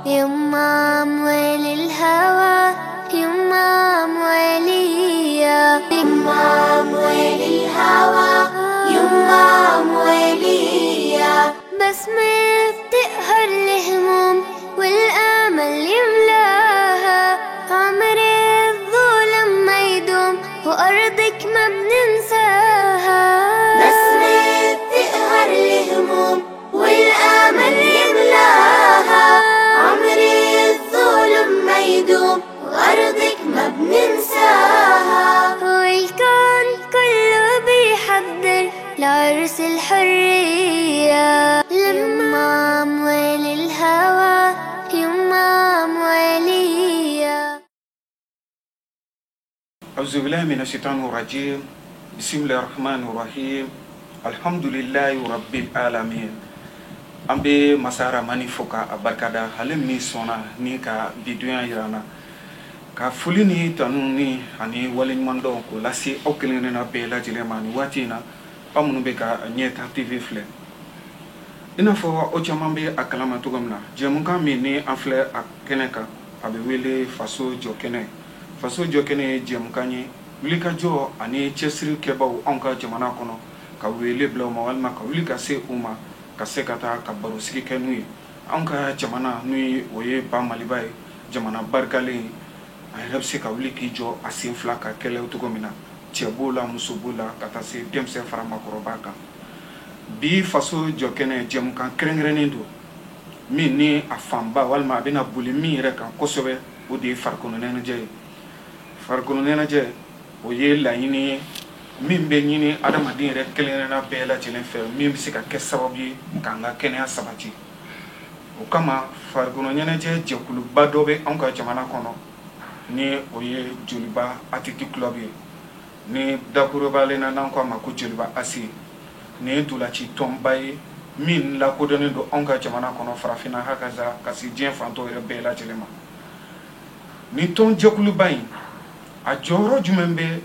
يما أموال الهوى، يما أموالية، يما أموال الهوى، يما أموالية. بسمة بتقهر الهموم والأمل يملاها، عمر الظلم ما يدوم وأرضك ما بننساها. بسمة بتقهر الهموم والأمل يملاها، عمر الظلم ما يدوم وأرضك ما بننساها. والكون كله بيحضر لعرس الحرية، لما أموال الهوى، يما أموالية. أعوذ بالله من الشيطان الرجيم، بسم الله الرحمن الرحيم، الحمد لله رب العالمين. An bɛ masa Ramani fo ka a barikada, ale min sɔnna ni ka bi donya yira an na, ka foli ni tanu ni ani waleɲumandɔn k'o lase aw kelen kelenna bɛɛ lajɛlen ma nin waati in na, aw minnu bɛ ka Ɲɛta TV filɛ. I n'a fɔ aw caman bɛ a kalama cogo min na, jɛmukan min ni an filɛ a kɛnɛ kan, a bɛ wele Faso Jɔ Kɛnɛ. Faso Jɔ Kɛnɛ ye jɛmukan ye wulikajɔ ani cɛsiri kɛbaw anw ka jamana kɔnɔ, ka wele bila u ma walima ka wuli ka se u ma, ka se ka taa ka barosigi kɛ n'u ye. Anw ka jamana n'u ye, o ye ba Maliba ye, jamana barikalen ye, a yɛrɛ bɛ se ka wuli k'i jɔ a sen fila ka kɛlɛ cogo min na, cɛ b'o la, muso b'o la, ka taa se denmisɛn fara maakɔrɔba kan. Bi Faso Jɔ Kɛnɛ jɛmukan kɛrɛnkɛrɛnnen don min ni a fanba walima a bɛna boli min yɛrɛ kan kosɛbɛ, o de ye farikolo ɲɛnajɛ ye. Farikolo ɲɛnajɛ, o ye laɲini ye min bɛ ɲini adamaden yɛrɛ kelen-kelenna bɛɛ lajɛlen fɛ, min bɛ se ka kɛ sababu ye k'an ka kɛnɛya sabati. O kama farikolo ɲɛnajɛ jɛkuluba dɔ bɛ anw ka jamana kɔnɔ, ni o ye Joliba Athlétic Club ye, ni dakurubalen na n'an ko a ma ko Joliba AC. Nin ye ntolanci tɔnba ye min lakodɔnnen don anw ka jamana kɔnɔ, farafinna hakaza ka se diɲɛ fantɔw yɛrɛ bɛɛ lajɛlen ma. Nin tɔn jɛkuluba in, a jɔyɔrɔ jumɛn bɛ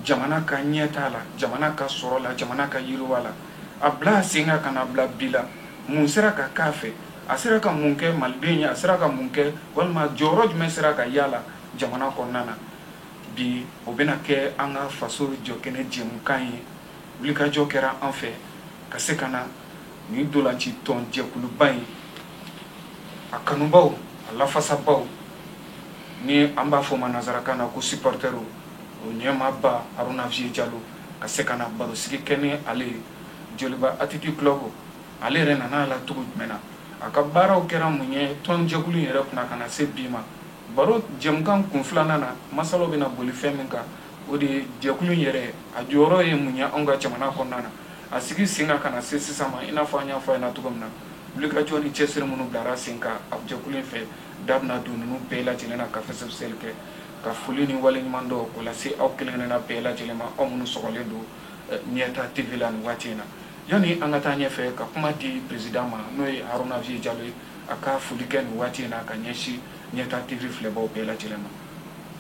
jamana ka ɲɛtaa la, jamana ka sɔrɔ la, jamana ka yiriwa la? A bila a sen kan ka na bila bi la, mun sera ka k'a fɛ? A sera ka mun kɛ maliden ye? A sera ka mun kɛ, walima jɔyɔrɔ jumɛn sera ka y'a la jamana kɔnɔna na bi? O bɛna kɛ an ka Faso Jɔ Kɛnɛ jɛmukan ye. Wulikajɔ kɛra an fɛ ka se ka na nin ntolanci tɔn jɛkuluba in a kanubaw, a lafasabaw, ni an b'a fɔ o ma nanzarakan na ko supporter, o ɲɛmaaba Haruna Vieux Jalo, ka se ka na barosigi kɛ ni ale ye. Joliba Athlétic Club, ale yɛrɛ nana a la cogo jumɛn na? A ka baaraw kɛra mun ye tɔn jɛkulu in yɛrɛ kunna ka na se bi ma? Baro jɛmukan kun filanan na, masalaw bɛna boli fɛn min kan, o de ye jɛkulu in yɛrɛ a jɔyɔrɔ ye mun ye anw ka jamana kɔnɔna na, a sigi sen kan ka na se sisan ma. I n'a fɔ an y'a fɔ a ɲɛna cogo min na, wulikajɔ ni cɛsiri minnu bilara sen kan a jɛkulu in fɛ, da bɛna don ninnu bɛɛ lajɛlen na ka fɛsɛfɛsɛli kɛ, ka foli ni waleɲuman dɔn k'o lase aw kelen kelenna bɛɛ lajɛlen ma, aw minnu sɔgɔlen don Ɲɛta TV la nin waati in na. Yanni an ka taa ɲɛfɛ, ka kuma di président ma, n'o ye Haruna Vieux Jalo ye, a ka foli kɛ nin waati in na ka ɲɛsin Ɲɛta TV filɛbaw bɛɛ lajɛlen ma.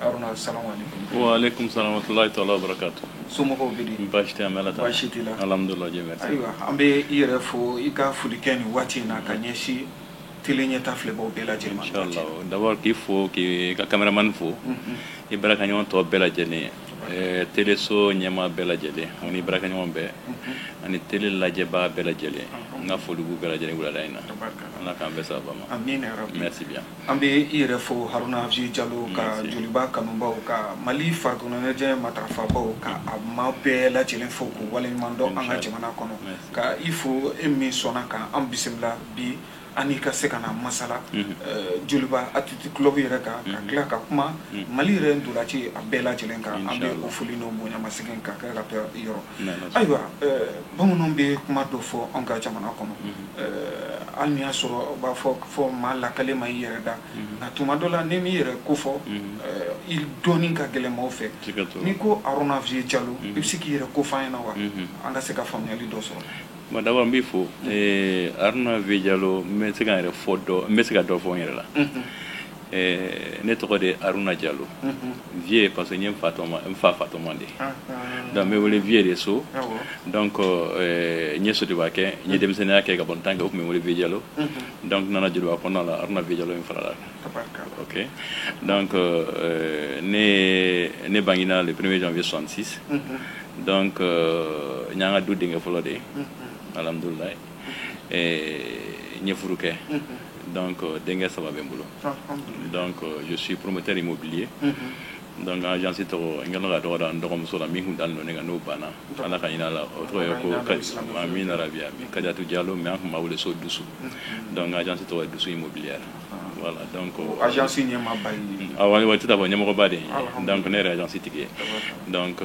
Haruna, salamu aleykum. Wa aleykum salam wa rahmatulahi taala wa barakatu. Somɔgɔw bɛ di? Baasi tɛ, an bɛ Ala tanu. Baasi t'i la? Alhamdulilah, Dieu merci. Ayiwa, an bɛ i yɛrɛ fo, i ka foli kɛ nin waati in na ka ɲɛsin télé Ɲɛta filɛbaw bɛɛ lajɛlen ma. Inchallah, d'abord k'i fo, k'i ka caméraman fo, i baarakɛɲɔgɔn tɔ bɛɛ lajɛlen, téléso ɲɛmaa bɛɛ lajɛlen ani baarakɛɲɔgɔn bɛɛ ani télé lajɛbaa bɛɛ lajɛlen, n ka foli b'u bɛɛ lajɛlen wulada in na. Ala k'an bɛɛ sababa ma. Amina ya rabbi. Merci bien. An bɛ i yɛrɛ fo, Haruna Vieux Jalo, ka Merci. Joliba kanubaw, ka Mali farikolo ɲɛnajɛ matarafabaw, ka a maa bɛɛ lajɛlen fo k'u waleɲuman dɔn an ka Inchallah. jamana kɔnɔ. Merci. Ka i fo, e min sɔnna ka an bisimila bi an n'i ka se ka na masala Joliba Athlétic Club yɛrɛ kan, ka tila ka kuma Mali yɛrɛ ntolanci a bɛɛ lajɛlen kan. An bɛ Inchallah. o foli n'o bonyamasegin ka kɛ ka taa i yɔrɔ. N'Ala sɔnna. Ayiwa, bamananw bɛ kuma dɔ fɔ anw ka jamana kɔnɔ, hali ni y'a sɔrɔ u b'a fɔ fɔ maa lakale ma i yɛrɛ da, nka tuma dɔ la ni m'i yɛrɛ ko fɔ, i dɔɔni ka gɛlɛn maaw fɛ. Siga t'o la. N'i ko Haruna Vieux Jalo, i bɛ se k'i yɛrɛ ko fɔ an ɲɛna wa, an ka se ka faamuyali dɔ sɔrɔ? Bon, d'abord n b'i fo. Haruna Vieux Jalo, n bɛ se ka n yɛrɛ fɔ dɔ, n bɛ se ka dɔ fɔ n yɛrɛ la. Ne tɔgɔ de Haruna Jalo. Vieux, parce que n ye n fa tɔgɔma, n fa fa tɔgɔma de. Donc n bɛ wele Vieux de so. Donc n ye Sotiba kɛ, n ye denmisɛnninya kɛ ka bɔ n tan kɛ, o tun bɛ wele Vieux Jalo. Donc n nana Joliba kɔnɔna la, Haruna Vieux Jalo in farala. Ok. Donc ne bangena le 1er janvier 66. Donc n y'an ka du denkɛ fɔlɔ de ye. Alhamdulilayi. N ye furu kɛ. Donc denkɛ saba bɛ n bolo. Donc je suis promoteur immobilier. Donc agence tɔgɔ, n kɛlen ka tɔgɔ da n dɔgɔmuso la min kun dalen don ne kan, n'o banna, Ala ka hinɛ a la, o tɔgɔ ye ko, amina rabi ami, Kadiatou Diallo, mais an tun b'a wele so Dusu. Donc agence tɔgɔ ye Dusu Immobilière. Voilà, donc agence ɲɛmaaba ye. Awɔ, wa tout à fait, ɲɛmɔgɔba de ye. Donc ne yɛrɛ ye agence tigi ye. Donc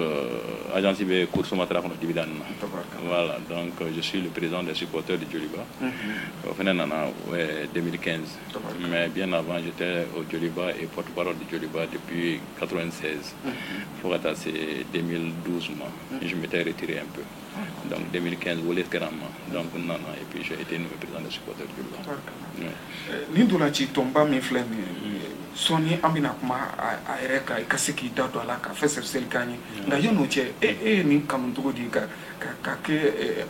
agence bɛ Cour Somatra kɔnɔ, Dibida ninnu na. Voilà, donc je suis le président des supporters de Joliba. O fana nana 2015. Mais bien avant, j'étais au Joliba et porte-parole de Joliba depuis 96. Fo ka taa se 2012 ma. Je m'étais retiré un peu. Donc 2015, wele kɛra n ma. Donc n nana et puis j'ai été nommé président des supporters de Joliba. Nin ntolanci tɔnba min filɛ nin ye, sɔɔni an bɛna kuma a yɛrɛ kan, i ka se k'i da don a la ka fɛsɛfɛsɛli k'an ye. Nka yan'o cɛ, e ye nin kanu cogo di ka kɛ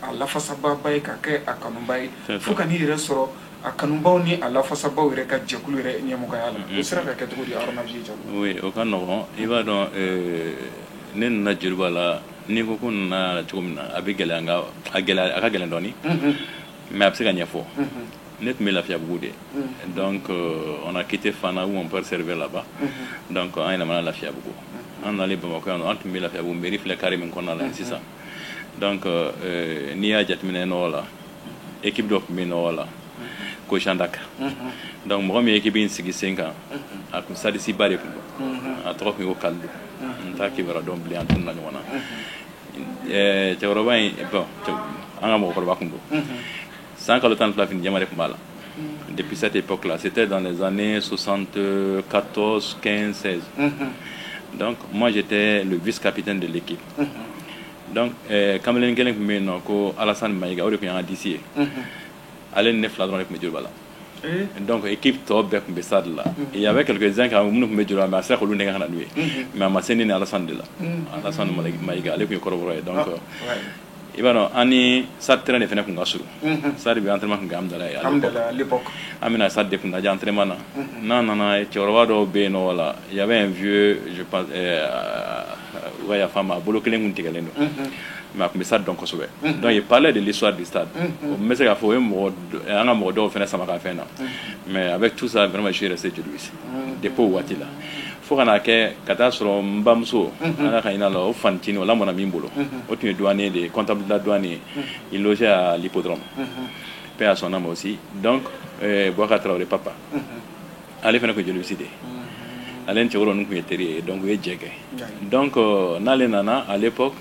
a lafasababa ye, ka kɛ a kanuba ye, fo ka n'i yɛrɛ sɔrɔ a kanubaw ni a lafasabaw yɛrɛ ka jɛkulu yɛrɛ ɲɛmɔgɔya la? O sera ka kɛ cogo di, Haruna Vieux Jalo? Oui, o ka nɔgɔn. I b'a dɔn, ne nana Joliba la, n'i ko nana cogo min na, a bɛ gɛlɛya, nka a gɛlɛya a ka gɛlɛn dɔɔni, mais a bɛ se ka ɲɛfɔ. Ne tun bɛ Lafiyabugu de. Donc on a quitté Fana où mon père servait là-bas. Donc an yɛlɛmana Lafiyabugu. An nalen Bamakɔ yan nɔ, an tun bɛ Lafiyabugu mairie filɛ carré min kɔnɔna la sisan. Donc n'i y'a jateminɛ nɔgɔ la, équipe dɔ tun bɛ nɔgɔ la ko Jean d'Arc. Donc mɔgɔ min ye équipe in sigi sen kan, a kun sadisi ba de tun don, a tɔgɔ tun ye ko Kalilu. N t'a kibaruya dɔn bilen, an tununna ɲɔgɔn na. Cɛkɔrɔba in, bon, an ka mɔgɔkɔrɔba tun don, san kalo 12 fini jɛma de tun b'a la. Depuis cette époque là, c'était dans les années 74, 15, 16. Donc moi, j'étais le vice-capitaine de l'équipe. Donc kamalen kelen tun bɛ yen nɔ ko Alassane Mayiga, o de tun y'an ka DC ye. Ale ni ne fila dɔrɔn de tun bɛ Joliba la. Donc équipe tɔ bɛɛ tun bɛ stade la. Il y avait quelques-uns qui minnu tun bɛ Joliba, mais a sera k'olu nɛgɛ ka na n'u ye, mais a ma se ne ni Alassane de la. Alassane Mayiga, ale tun ye kɔrɔbɔrɔ ye. Donc i b'a dɔn, an ni stade terrain de fana tun ka surun. Stade bɛ entraînement tun kɛ Amudalayi à l'époque. An bɛna stade de kun lajɛ entraînement na. N'an nana, cɛkɔrɔba dɔw bɛ yen nɔ, wala il y avait un vieux, je pense, u ka yafa n ma, a bolo kelen kun tigɛlen don, mais a tun bɛ stade dɔn kosɛbɛ. Donc il parlait de l'histoire du stade. O n bɛ se k'a fɔ o ye mɔgɔ, an ka mɔgɔ dɔw fana sama ka fɛn na. Mais avec tout ça, vraiment, je suis resté jolibiste depuis o waati la fo ka n'a kɛ ka taa sɔrɔ n bamuso, Ala ka hinɛ a la, o fanitinin o lamɔna min bolo, o tun ye douanier de ye, comptable de la douanier. Il logeait à l'hippodrome, paix à son âme aussi. Donc Boubacar Traoré papa, ale fana tun ye jolibiste de ye. Ale ni cɛkɔrɔba ninnu tun ye teri ye, donc u ye jɛ kɛ. Donc n'ale nana à l'époque,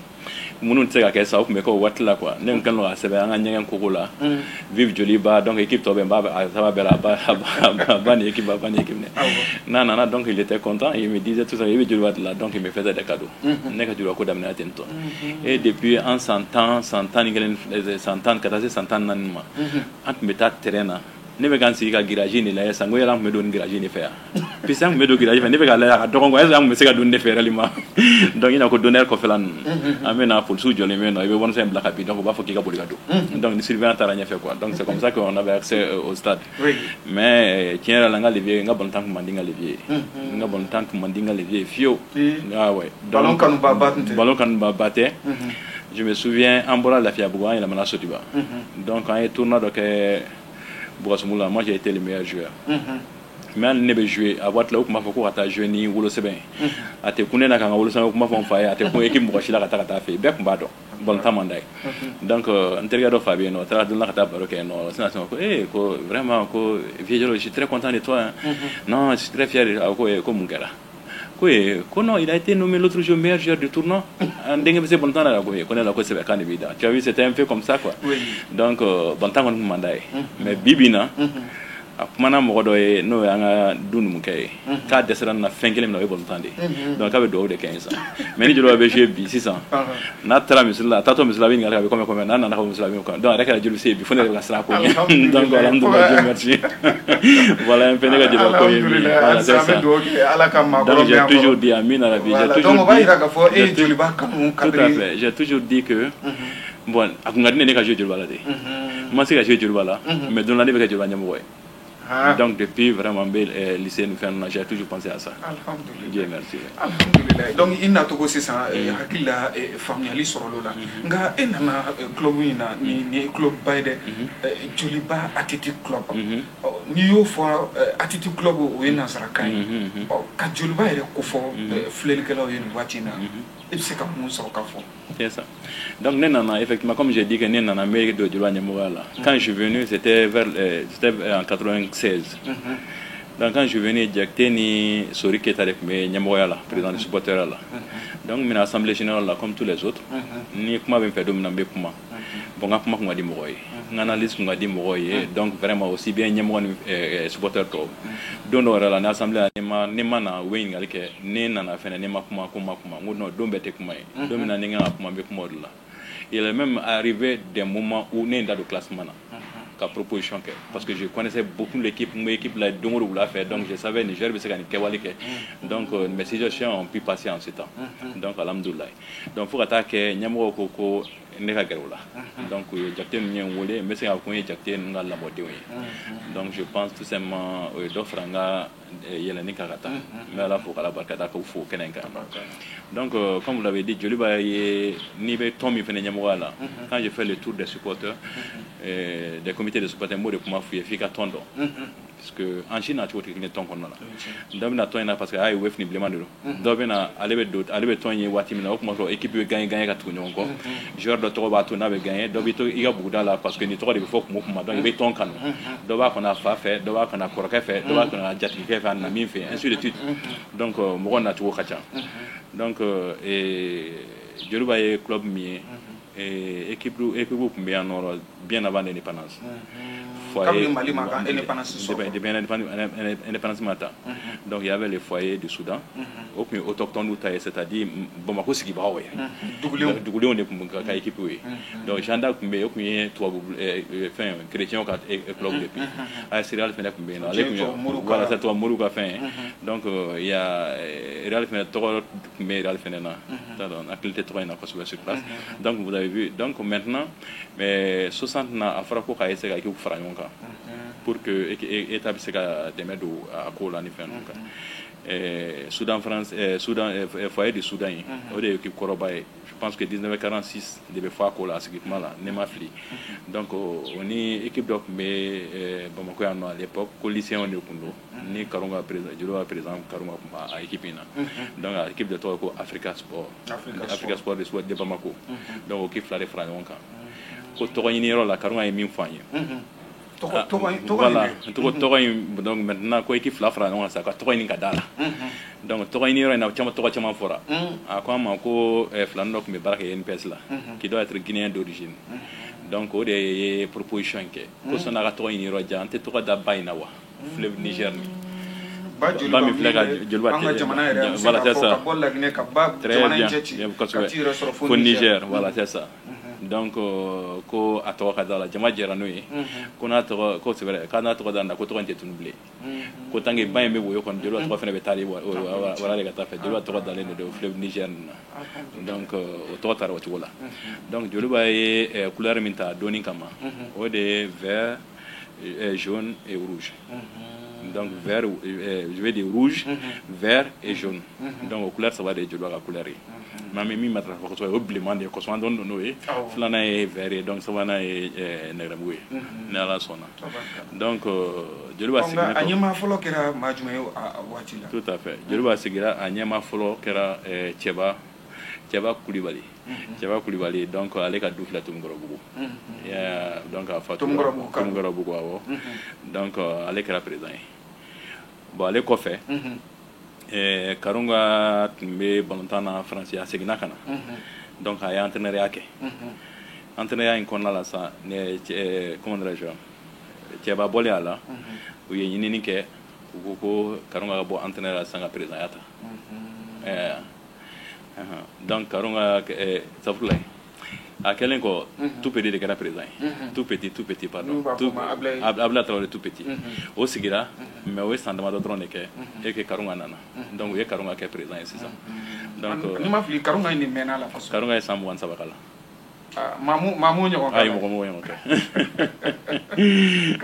minnu tɛ se ka kɛ sa, o tun bɛ kɛ o waati la quoi. Ne tun kɛlen don k'a sɛbɛn an ka ɲɛgɛn kogo la: "Vive Joliba." Donc équipe tɔ bɛ, n b'a a saba bɛɛ la, a ba ni équipe, a ba ni équipe. N'a nana, donc il était content, il me disait tout ça: "I bɛ Joliba de la." Donc il me faisait des cadeaux. Ne ka Joliba ko daminɛ ten tɔ. Et depuis an san 10, san 11, san 10 ka taa se san 14 ma, an tun bɛ taa terrain na. Ne bɛ ka n sigi ka grillage de lajɛ sisan, ko yala an tun bɛ don nin grillage de fɛ yan? Puisque an tun bɛ don grillage fɛ, ne bɛ k'a lajɛ, a ka dɔgɔn quoi, est ce que an tun bɛ se ka don nin de fɛ réellement? Donc i n'a ko donneur kɔfɛla ninnu, an bɛ na, polisiw jɔlen bɛ yen nɔ, i bɛ warimisɛn bila ka bin, donc u b'a fɔ k'i ka boli ka don. Donc ni surveillant taara ɲɛfɛ quoi. Donc c'est comme ça qu'on avait accès au stade. Mais tiɲɛ yɛrɛ la, n ka levier, n ka balontan tun man di n ka levier ye, n ka balontan tun man di n ka levier ye fiyewu. Ah ouais. Ballon kanuba ba tun tɛ. Ballon kanuba ba tɛ. Je me souviens, an bɔra Lafiyabugu, an yɛlɛmana Sotiba. Donc an ye tournoi dɔ kɛ Bukasumu la, moi j'ai été le meilleur joueur. Mais hali ne bɛ jouer a waati la, u tun b'a fɔ ko ka taa jouer ni wolosɛbɛn ye. A tɛ kun ne na ka n ka wolosɛbɛn kuma fɔ n fa ye, a tɛ kun équipe mɔgɔ si la ka taa fɛ yen. Bɛɛ tun b'a dɔn balontan man d'a ye. Donc n terikɛ dɔ fa bɛ yen nɔ, o taara don la ka taa baro kɛ yen nɔ sisan sisan ko ee, ko vraiment, ko "Vieux Jalo, je suis très content de toi, hein. Non, je suis très fier." A ko ee, ko mun kɛra? Ko ee, ko "Non, il a été nommé l'autre jour meilleur joueur du tournoi. An denkɛ bɛ se balontan na." Ko ee, ko ne la ko sɛbɛ kan de b'i da. Tu as vu, c'était un peu comme ça quoi. Donc balontan kɔni tun man d'a ye, mais bi bi in na A kumana mɔgɔ dɔ ye, n'o y'an ka du numukɛ ye, k'a dɛsɛra na fɛn kelen min na, o ye balontan de ye. Donc k'a bɛ dugawu de kɛ yen sisan. Mais ni Joliba bɛ jouer bi sisan, n'a taara misiri la, a taatɔ misiri la, a bɛ ɲininkali kɛ, a bɛ combien, n'a nana ka bɔ misiri la, a bɛ combien. Donc a yɛrɛ kɛra joli se bi fo ne yɛrɛ bɛ ka siran a ko ɲɛ. Donc alhamdoulilah, Dieu merci. Voilà un peu ne ka Joliba ko ye min ye. Voilà, c'est ça. Donc j'ai toujours dit, amina rabi, j'ai toujours Donc o b'a yira k'a fɔ e ye Joliba kanu. Tout à fait, j'ai toujours dit que bon, a kun ka di ne ka jouer Joliba la de. N ma se ka jouer Joliba la, mais don la ne bɛ kɛ Joliba ɲɛmɔgɔ ye. Donc depuis vraiment lycée nous fait, j'ai toujours pensé à ça. Alhamdulillah. Dieu merci. Alhamdulillah. Donc i nacogo sisan, hakili la faamuyali sɔrɔla o la. Nka e nana club in na, ni ye club ba ye dɛ, Joliba Athletic Club. N'i y'o fɔ, Athletic Club, o ye nanzarakan ye. Ɔ, ka Joliba yɛrɛ kofɔ filɛlikɛlaw ye nin waati in na, e bɛ se ka mun sɔrɔ ka fɔ? C'est ça. Donc, ne nana, effectivement, comme j'ai dit que ne nana, mais de Joliba ɲɛmɔgɔya la. Quand je suis venu, c'était en 96. Donc, quand je suis venu, Diakité ni Sori Keita de tun bɛ ɲɛmɔgɔya la, président du supporter la. Donc, n bɛna assemblée générale la comme tous les autres. Ni kuma bɛ n fɛ don min na, n bɛ kuma. Bon, n ka kuma kun ka di mɔgɔw ye. N ka analyse kun ka di mɔgɔw ye. Donc, vraiment, aussi bien ɲɛmɔgɔ ni supporter tɔw. Don dɔw yɛrɛ la, ni assemblée la, ne ma na, u bɛ ɲininkali kɛ. Ne nana fɛnɛ, ne ma kuma, ko n ma kuma. N ko non, don bɛɛ tɛ kuma ye. Don min na ni n kan ka kuma, n bɛ kuma o de la. Il est même arrivé des moments où ne ye n da don classement na, ka proposition kɛ, parce que je connaissais beaucoup l'équipe, n bɛ équipe la don o don wula fɛ. Donc je savais Niger bɛ se ka nin kɛwale kɛ. Donc mes suggestions ont pu passer en ce temps. Donc alhamdoulilah. Donc fo ka taa kɛ ɲɛmɔgɔw ko ko ne ka gɛrɛ o la. Donc u ye Diakité ninnu ye n wele, n bɛ se k'a fɔ ko n ye Diakité ninnu ka lamɔdenw ye. Donc je pense tout simplement o ye dɔ fara n ka yɛlɛnni kan ka taa. N bɛ Ala fo k'Ala barika da, k'u fo kɛnɛ in kan. Donc comme vous l'avez dit, Joliba ye, n'i bɛ tɔn min fana ɲɛmɔgɔya la, quand je fais le tour des supporters, des comités de supporters, n b'o de kuma f'u ye, f'i ka tɔn dɔn. Parce que an si nacogo tɛ kelen tɔn kɔnɔna la. Dɔ bɛna tɔn in na parce que a ye we fini bilenman de don. Dɔ bɛna, ale bɛ don, ale bɛ tɔn ye waati min na, o tuma sɔrɔ équipe bɛ gagner gagner ka tugu ɲɔgɔn kɔ. Joueur dɔ tɔgɔ b'a to n'a bɛ gagner, dɔ bɛ to i ka buguda la parce que nin tɔgɔ de bɛ fɔ kuma o kuma, donc i bɛ tɔn kanu. Dɔ b'a kɔnɔ a fa fɛ, dɔ b'a kɔnɔ a kɔrɔkɛ fɛ, dɔ b'a kɔnɔ a jatigikɛ fɛ, a nana min fɛ, ainsi de suite. Donc mɔgɔ nacogo ka ca. Donc Joliba ye club min ye, équipe tun bɛ yan nɔ bien avant l'indépendance. Foyer Mali ma ka indépendance sɔrɔ. Depuis indépendance ma ta. Donc il y avait le foyer du Soudan. O tun ye autochtone ta ye, c'est-à-dire Bamako sigibagaw ye. Dugulenw. Dugulenw de tun ka équipe ye. Donc Jean d'Arc tun bɛ yen, o tun ye tubabu fɛn chrétien ka club de bi. AS Real fɛnɛ tun bɛ yen nɔ. Ale tun ye, voilà, c'est tubabu moriw ka fɛn ye. Donc il y a Real fɛnɛ, tɔgɔ tun bɛ Real fɛnɛ na. T'a dɔn, hakili tɛ tɔgɔ in na kosɛbɛ sur place. Donc vous avez vu, donc maintenant, mais 60 na, a fɔra ko k'a essayer ka équipe fara ɲɔgɔn kan pour que État bɛ se ka dɛmɛ don a ko la ni fɛn ninnu kan. Soudan France, Soudan, foyer du Soudan ye, o de ye équipe kɔrɔba ye. Je pense que 1946 de bɛ fɔ a ko la, a sigi kuma la, ne ma fili. Donc o ni équipe dɔ tun bɛ Bamakɔ yan nɔ à l'époque, ko lycéens de tun don, ni Karunga président, Joliba président Karunga tun b'a équipe in na. Donc a équipe de tɔgɔ ko Africa Sport, Africa Sport de Sport de Bamako. Donc o équipe fila de fara ɲɔgɔn kan. Ko tɔgɔ ɲini yɔrɔ la, Karunga ye min fɔ an ye. Voilà, tɔgɔ in, donc maintenant ko équipe fila fara ɲɔgɔn kan sisan, ka tɔgɔ ɲini ka d'a la. Donc tɔgɔ ɲini yɔrɔ in na, caman tɔgɔ caman fɔra. A ko an ma ko filanin dɔ tun bɛ baara kɛ INPS la, qui doit être guinéen d'origine. Donc o de ye proposition in kɛ. Ko sɔnni a ka tɔgɔ ɲini yɔrɔ jan, an tɛ tɔgɔ da ba in na wa? Fleuve Niger ni. Ba min filɛ ka Joliba an ka jamana yɛrɛ, voilà, c'est ça. Ka bɔ Laginɛ ka ba jamana in cɛ ci ka t'i yɛrɛ sɔrɔ fo Niger, voilà, c'est ça. Donc ko a tɔgɔ ka da la, jama jɛra n'o ye. Ko n'a tɔgɔ ko c'est vrai, k'a n'a tɔgɔ da na, ko tɔgɔ in tɛ tunu bilen. Ko tant que ba in bɛ woyo kɔni, Joliba tɔgɔ fana bɛ taa de wala de ka taa fɛ. Joliba tɔgɔ dalen de don fleuve Niger nin na. Donc o tɔgɔ taara o cogo la. Donc Joliba ye couleur min ta donni kama, o de ye vert, jaune et rouge. Donc vert, je vais dire rouge, vert et jaune. Donc o couleur saba de ye Joliba ka couleur ye. Mais an bɛ min matarafa kosɛbɛ, o ye bilenman de ye kosɛbɛ, an dɔnnen don n'o ye. Filanan ye vert ye, donc sabanan ye nɛrɛmugu ye. Ni Ala sɔnna. Donc Joliba sigira. A ɲɛmaa fɔlɔ kɛra maa jumɛn ye a waati la? Tout à fait. Joliba sigira, a ɲɛmaa fɔlɔ kɛra Cɛba Kulibali. Cɛba Kulibali, donc ale ka du filɛ Tomikɔrɔbugu. Donc a fa Tomikɔrɔbugu, awɔ. Donc ale kɛra président ye. Bon, ale kɔfɛ, Karunga tun bɛ balontan na Faransi, a seginna ka na. Donc a ye entraîneur kɛ. Entraîneur in kɔnɔna la sa, ne comment dirais-je, Cɛba bɔlen a la, u ye ɲinini kɛ, u ko ko Karunga ka bɔ entraîneur la sisan ka président ya ta. Donc Karunga, safurulayi, a kɛlen kɔ, tout petit de kɛra président ye, tout petit, tout petit, pardon, Abdoulaye Traoré tout petit. O sigira, mais o ye san damadɔ dɔrɔn de kɛ et que Karunga nana. Donc u ye Karunga kɛ président ye sisan. Donc ni ma fili, Karunga ye nin mɛnna la kosɛbɛ. Karunga ye san 23 k'a la. Maamu maamu ɲɔgɔn. Ayi, mɔgɔ m'o ɲɔgɔn kɛ.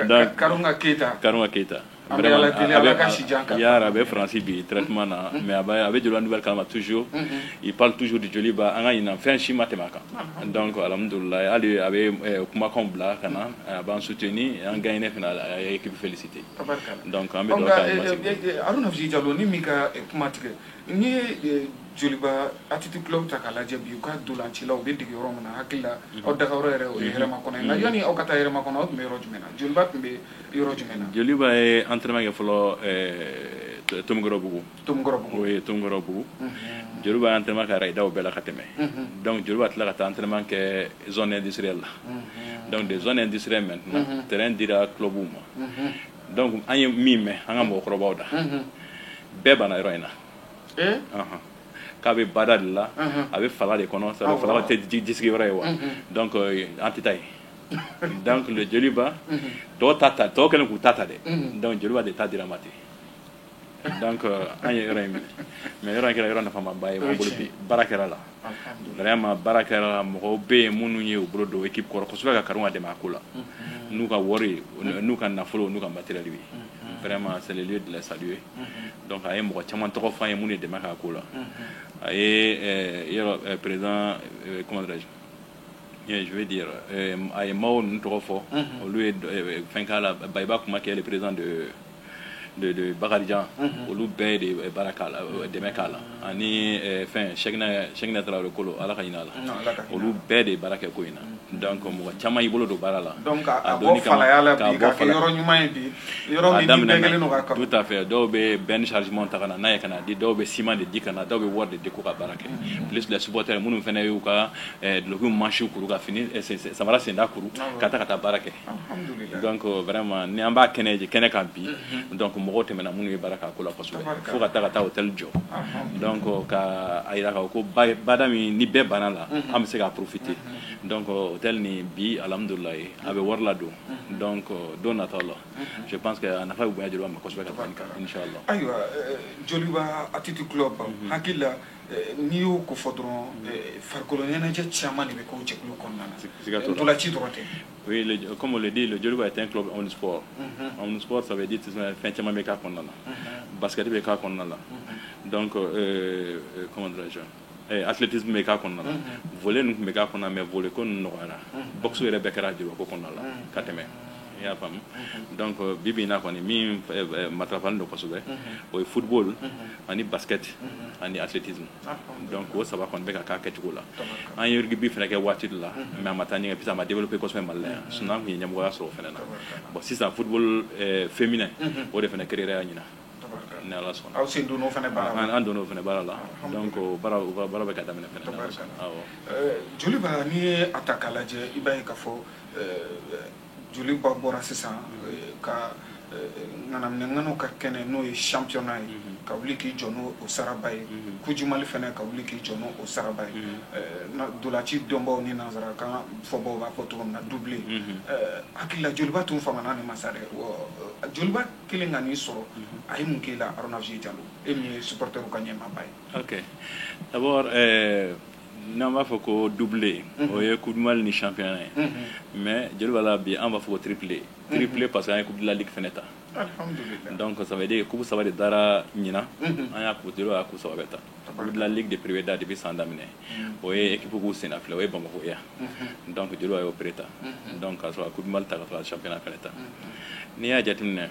Donc Karunga Keita. Karunga Keita. An bɛ Ala deli, Ala ka si jan kan. Yara, a bɛ Faransi bi traitement na, mais a bɛ Joliba nouvelle kalama toujours. Il parle toujours du Joliba. An ka ɲinan fɛn si ma tɛmɛ a kan. Donc alhamdulilayi, hali a bɛ kumakanw bila ka na, a b'an soutenir. An gagné fana, a ye équipe félicité. Donc an bɛ dugawu k'a. Haruna Fiji Jalo, ni min ka kuma tigɛ, n'i ye Joliba Athletic Club ta k'a lajɛ bi, u ka dolancilaw u bɛ dege yɔrɔ min na, hakili la aw dagayɔrɔ yɛrɛ, o ye Hɛrɛmakɔnɔ ye. Nka yanni aw ka taa Hɛrɛmakɔnɔ, aw tun bɛ yɔrɔ jumɛn na? Joliba tun bɛ yɔrɔ jumɛn na? Joliba ye entraînement kɛ fɔlɔ Tomikɔrɔbugu. Tomikɔrɔbugu. O ye Tomikɔrɔbugu. Joliba ye entraînement kɛ arayidaw bɛɛ la ka tɛmɛ. Donc Joliba tila ka taa entraînement kɛ zone industrielle la. Donc de zone industrielle maintenant, terrain dira club ma. Donc an ye min mɛn an ka mɔgɔkɔrɔbaw da, bɛɛ banna yɔrɔ in na k'a bɛ bada de la, a bɛ fala de kɔnɔ, fala tɛ ji sigi yɔrɔ ye wa. Donc an tɛ taa yen. Donc le Joliba tɔw ta ta, tɔw kɛlen k'u ta ta dɛ. Donc Joliba de ta dira ma ten. Donc an ye yɔrɔ in minɛ, mais yɔrɔ in kɛra yɔrɔ nafamaba ye an bolo bi. Baara kɛra la, vraiment baara kɛra la. Mɔgɔw bɛ yen minnu ye u bolo don équipe kɔrɔ kosɛbɛ ka Karunga dɛmɛ a ko la, n'u ka wari, n'u ka nafolo, n'u ka matériel ye. Vraiment, c'est le lieu de les saluer. Donc a ye mɔgɔ caman tɔgɔ fɔ an ye minnu ye dɛmɛ k'a ko la. A ye yɔrɔ président, comment dirais-je, je veux dire, a ye maaw ninnu tɔgɔ fɔ, olu ye fɛn k'a la. Bayiba kuma kɛ, le président de Bakarijan, olu bɛɛ de baara k'a la, dɛmɛ k'a la, ani fɛn Sɛkinɛ Tarawele Kolo, Ala ka hinɛ a la, olu bɛɛ de baara kɛ ko in na. Donc mɔgɔ caman y'i bolo don baara la. Donc a bɔ falaya la bi ka kɛ yɔrɔ ɲuman ye bi, yɔrɔ min ni bɛɛ kɛlen don ka kanu. Tout à fait. Dɔw bɛ benne chargement ta ka na n'a ye ka na di, dɔw bɛ ciment de di ka na, dɔw bɛ wari de di ko ka baara kɛ, plus les supporters minnu fana y'u ka dulokiw manches kuru, ka fini samara senda kuru ka taa baara kɛ. Donc vraiment, ni an b'a kɛnɛ kan bi, donc mɔgɔw tɛmɛna minnu ye baara k'a ko la kosɛbɛ, fo ka taa hôtel jɔ. Donc ka a yira k'a fɔ ko bada min ni bɛɛ banna la, an bɛ se k'a profiter. Donc hôtel ni bi, alhamdulilayi, a bɛ wari ladon. Donc don nataw la, je pense que a nafa bɛ bonya Joliba ma kosɛbɛ ka tɛmɛ nin kan, inchallah. Ayiwa, Joliba Athletic Club, hakili la n'i y'o ko fɔ dɔrɔn, farikolo ɲɛnajɛ caman de bɛ k'o jɛkulu kɔnɔna na, ntolanci dɔrɔn tɛ. Oui, comme on le dit, le Joliba est un club omnisport. Omnisport, ça veut dire fɛn caman bɛ k'a kɔnɔna na. Basket bɛ k'a kɔnɔna la. Donc, comment dirais-je, athlétisme bɛ k'a kɔnɔna la. Volley ninnu tun bɛ k'a kɔnɔna, mais volley ko ninnu nɔgɔyara. Boxe yɛrɛ bɛɛ kɛra Joliba ko kɔnɔna la ka tɛmɛ. I y'a faamu. Donc bi bi in na kɔni, min matarafalen don kosɛbɛ, o ye football ani basket ani athlétisme. Donc o saba kɔni bɛ ka k'a kɛcogo la. An ye rugby fana kɛ waati dɔ la, mais a ma taa ɲɛ puisque a ma développé kosɛbɛ Mali la yan, sinon an tun ye ɲɛmɔgɔya sɔrɔ o fana na. Bon, sisan football féminin, o de fana créé ra ɲinan, ni Ala sɔnna. Aw sen donn'o fana baara la? An donn'o fana baara la. Donc o baara, o baara bɛ ka daminɛ fana, ni Ala sɔnna, awɔ. Joliba, n'i ye a ta k'a lajɛ, i b'a ye k'a fɔ Joliba bɔra sisan ka ŋanaminɛ ka kɛnɛ, n'o ye championnat ye, ka wuli k'i jɔ n'o saraba ye. Coupe fana, ka wuli k'i jɔ n'o saraba ye. Ntolanci dɔnbaw ni nanzarakan fɔbaw b'a fɔ cogo min na, doublé. Hakili la Joliba tun famana nin ma sa dɛ. Joliba kelen ka nin sɔrɔ, a ye mun k'e la, Haruna Jalo, e min ye supporter ka ɲɛmaaba ye? Ok, d'abord, n'an b'a fɔ ko doublé, o ye Coupe du Mali ni championnat ye, mais Joliba la bi, an b'a fɔ ko triplé, triplé, parce que an ye Coupe de la Ligue fɛnɛ ta. Donc ça veut dire que coupe saba de dara ɲinan, an y'a coupe, Joliba y'a coupe saba bɛɛ ta. Coupe de la Ligue de privé da depuis san daminɛ, o ye équipe k'u senna filɛ, o ye Bamakɔ yan. Donc Joliba y'o pré ta. Donc ka sɔrɔ ka Coupe du Mali ta, ka sɔrɔ ka championnat fɛnɛ ta. N'i y'a jateminɛ,